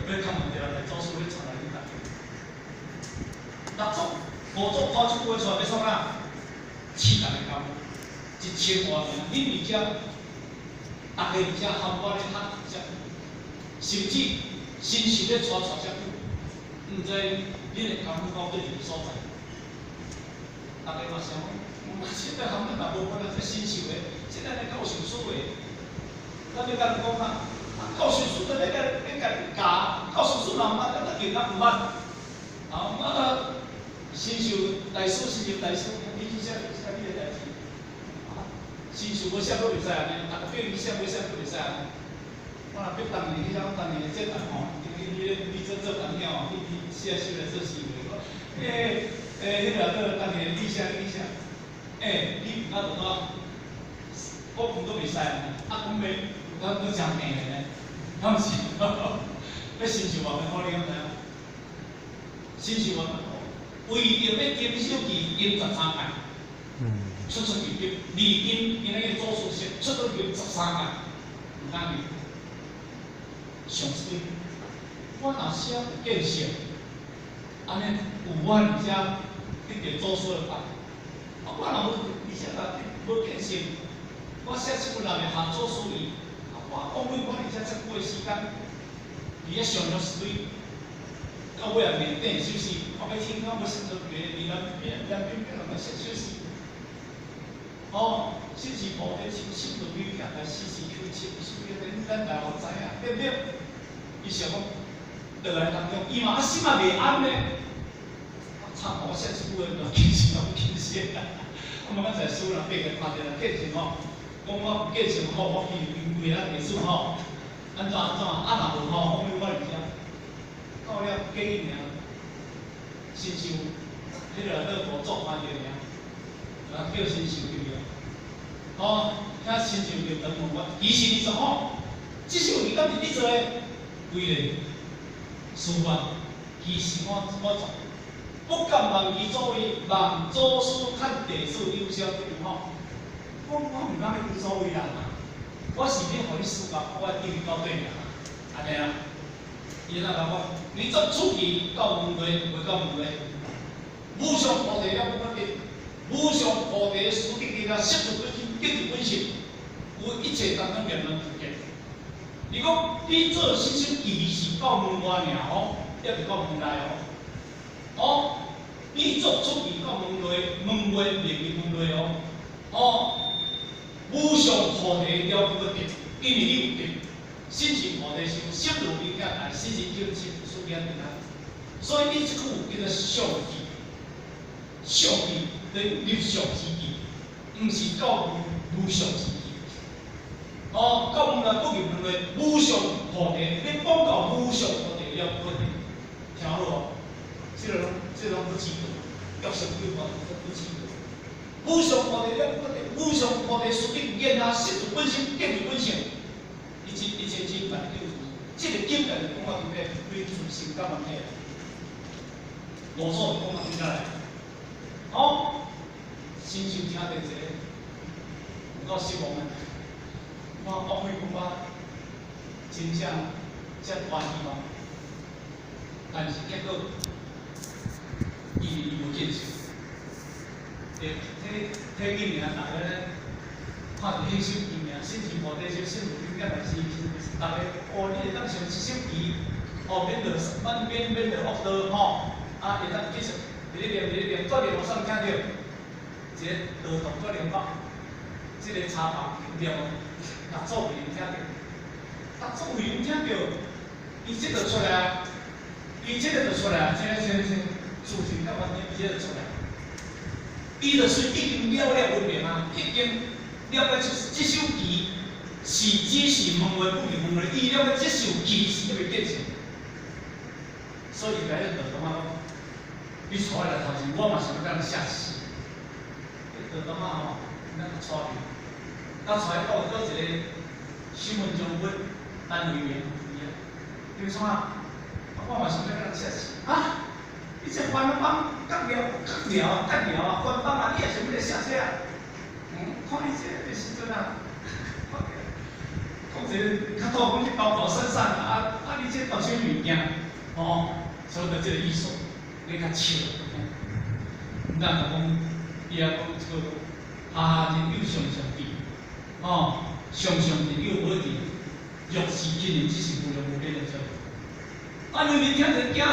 [SPEAKER 1] 欲較問題來祖師咧傳來恁大家。六祖、五祖拋這句話出來欲創啥？試逐个講，1000外名，恁佇遮，逐个佇遮含我咧學遮，甚至親身咧帶帶遮久，毋知恁會感覺到佗一個所在。逐个嘛想講，我現在含咱嘛無可能這新秀的，現在咧教授師的，咱欲共人講啊，教授師就欲共欲共教，教授師若毋捌，咱就更加毋捌。啊，啊，新秀大師，新秀大師，你去寫寫你的代誌。新秀無寫閣袂使按呢，逐个叫伊寫無寫閣袂使按呢。我若逼當年，彼種當年的這人吼，你你你做做當了吼，你你寫寫來做思維，欸欸，彼個叫當年你寫你寫，欸，你毋捌就怎？我講閣袂使按呢，啊講袂，有當閣誠硬的呢，敢毋是？欲新秀偌艱苦，你敢知影？新秀偌艱苦，為著欲金手記經13屆，出出入入，離經今仔日祖師說出出入入13屆。毋敢入。上水，我若寫有見識，按呢有我佇遮得著祖師的法。啊，我若無佇遮無見識，我寫這本內面下祖師意，啊，我講阮我佇遮遮久的時間，佇遐上了水，到尾也面頂首詩，我欲聽講欲寫做別離南邊南邊邊人來寫首詩。哦，心是菩提心，心就明鏡，來時時求清，所以咱大家知影，對毋對？伊想講，倒來當中，伊嘛啊心嘛袂安呢。慘，我寫這句話，就其實嘛有見識啦。我嘛剛才輸啦，八個看著啦，見識吼，講我見識吼，我去因為咱地主吼，按怎按怎，啊若無吼，我我佇遮，到了過一年，親像彼個樂國做看著爾，啊叫親像入去，吼，遐親像就等問我，其實伊說吼，這首歌敢是你做的？為了司法，其實我做。不敢忘其祖位，望祖師勸弟子有相對吼。我毋敢欲求祖位啦，我是欲予你師教，我地位到對爾，按呢啦。伊那甲我，你作出去到門內，袂到門內，無上菩提了不可得，無上菩提師得得啊，識住本心，見住本性，有一切當中念能自見。你講你做這首偈是到門外爾吼，抑袂到門內哦。哦，你作出去到門內，門外袂去門內哦。哦，無上菩提了不可得，因為你有得，心是菩提心，心如明鏡台，心是清心，出現平安。所以你這句叫做相偈，相偈等於入相之偈，毋是到無相之偈。哦，到門內不入門內，無上菩提，你講到無上菩提了不可得，聽好無？這個攏，這個攏不知道，欲成就法不知道。無上菩提了不可得，無上菩提師得言啊，識住本性，見住本性，一切一切經萬有，這個境界就講到佇咩？對自性感問題。五祖就講到佇遮來，哦，親像聽著一個有夠失望的，我講開講我真正遮大希望，但是結果伊無見識。會體體見爾，逐家咧看著彼首偈爾，心是菩提心，心如明鏡，但是逐家哦，你會當想這首偈，哦，免落免免免落惡道吼，啊，會當繼續佇咧念佇咧念，煞然我煞聽著一個道童煞然講，這個茶房念六祖慧能聽著，六祖慧能聽著，伊這就出來啊，伊這個就出來啊，這個這個這個自性甲原理，伊這就出來。伊就是已經了了分明啊，已經了解這這首偈是只是門外不入門內，伊了解這首偈是啥物見性，所以伊來咧道童仔講，你帶我來頭前，我嘛想欲共你寫詩。道童仔吼，咱帶去，甲帶到閣一個新聞將軍陳為民，伊講啥？我嘛想欲共人寫詩啊！你這番邦閣了閣了啊，閣了啊，番邦啊，你也想欲來寫這啊？嗯，看你這個時陣啊，講一個較討講去高高山上啊啊！你這當啥物件？吼，所以就這個意思，你較笑。咱就講，伊也講這個啊，人有常常智，吼，常常智有無智，若是今日只是無量無邊的做。啊，你聽著驚一跳，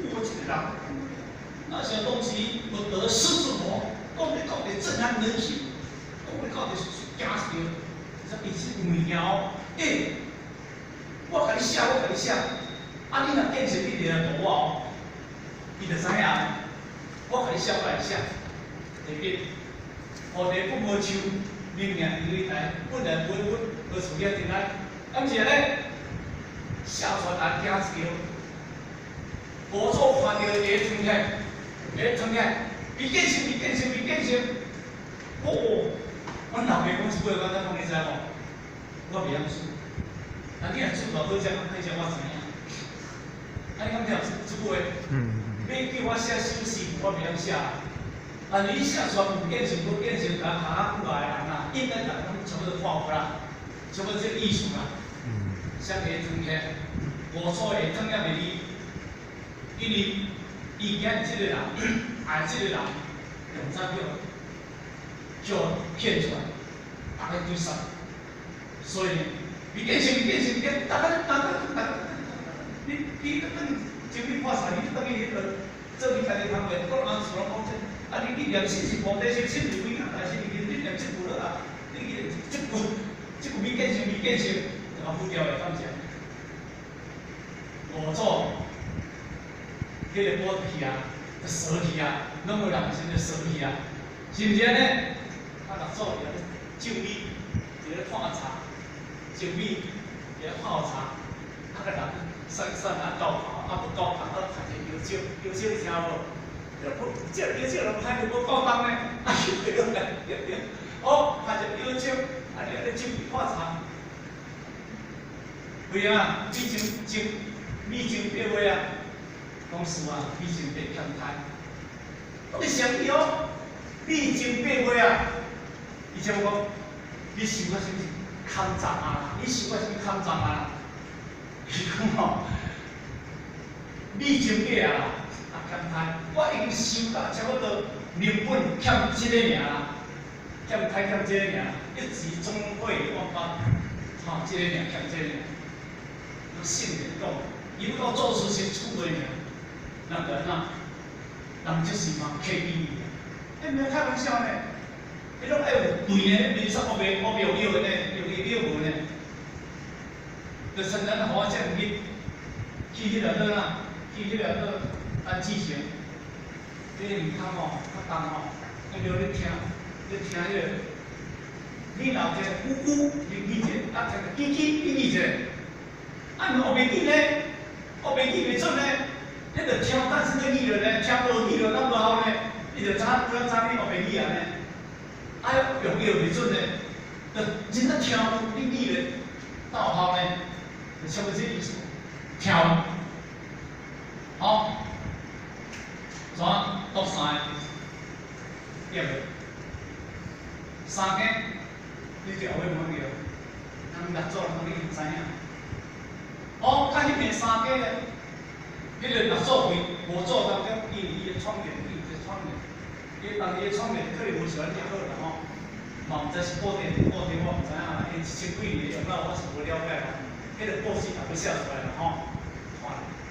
[SPEAKER 1] 我這個人，那些東西我得師之魔，講咧講咧震撼人心，講咧講咧驚一跳，這其實有物件哦，欸，我共你寫，我共你寫，啊，你若見識，你就來渡我哦，伊就知影，我共你寫，我來寫，第一，菩提本無樹，明鏡止台，本來無物，何處惹塵埃？敢是按呢？寫出來驚一跳，五祖看著會疼起來，會疼起來，伊見性，伊見性，伊見性。哦，阮老爸講一句話，我講你知無？我袂曉煮，啊，你若煮偌好食，歹食我知影。啊，你敢聽這句話？你叫我寫首詩，我袂曉寫。但是你寫出來有見性，無見性，共下久來的人啊，應該逐個攏差不多看有啦。差不多這個意思啦。啥會轉起？五祖會當也袂離，因為伊驚這個人愛這個人用詐騙叫騙出來，大家追殺。所以你變成變成變，大家大家大家，你等於前面看晒，你等於彼個做你家己通話，講人厝攏講這，啊你念信是菩提心，信是無量大心，你念這句了啊，你這句未見性未見性，就甲付掉的感情。五祖，彼個寶去啊，就踅去啊，攏有人先就踅去啊，是毋是按呢？啊，六祖佇咧酒米，佇咧喝茶，酒米佇咧泡茶，啊個人散散啊夠頭，啊無夠頭，啊開一個藥酒，藥酒你聽無？就不，這藥酒攏歹，無夠重呢，啊對對對，哦，開一個藥酒，啊佇咧酒米泡茶，為啊，米精精米精八月啊，講是啊，米精八欠胎，你想伊哦，米精八月啊，伊怎講？你想我啥物空雜啊？你想我啥物空雜啊？伊講吼，米精八啊，啊欠胎，我已經修到差不多明本欠這个爾啦，欠胎欠這个爾，一時總會萬般，吼，這個爾欠這個爾。聖人講，伊欲到祖師是出位爾，人就按怎？人就是嘛客氣伊，欸，毋開玩笑呢，彼攏愛有對呢，袂使烏白烏白用的呢，用伊了無呢？就親像咱予我這樣去去彼個倒啦，去彼個倒陳志成，彼個毋通吼，較重吼，那叫你聽，你聽彼個，你若有聽咕咕，你記者，啊聽個叽叽，你記者。啊，毋學袂記呢，學袂記袂準呢，你著聽，但是你記落呢，聽無記落，哪無效呢？你就知影，有影知你學袂記啊呢？啊，用記袂準呢，就真正聽有你記咧，哪有效呢？就差不多這意思。聽有，好，怎讀三個，對無？三更，你就後尾問著，人六祖人你毋知影。哦，較彼邊三更咧，彼個六祖位五祖當中，因為伊的創建，伊有創建，伊當伊的創建可能無像咱遮好啦吼，嘛毋知是布袋布袋我毋知影啦，𪜶一千幾年用了我是無了解啦，彼個故事也欲寫出來啦吼。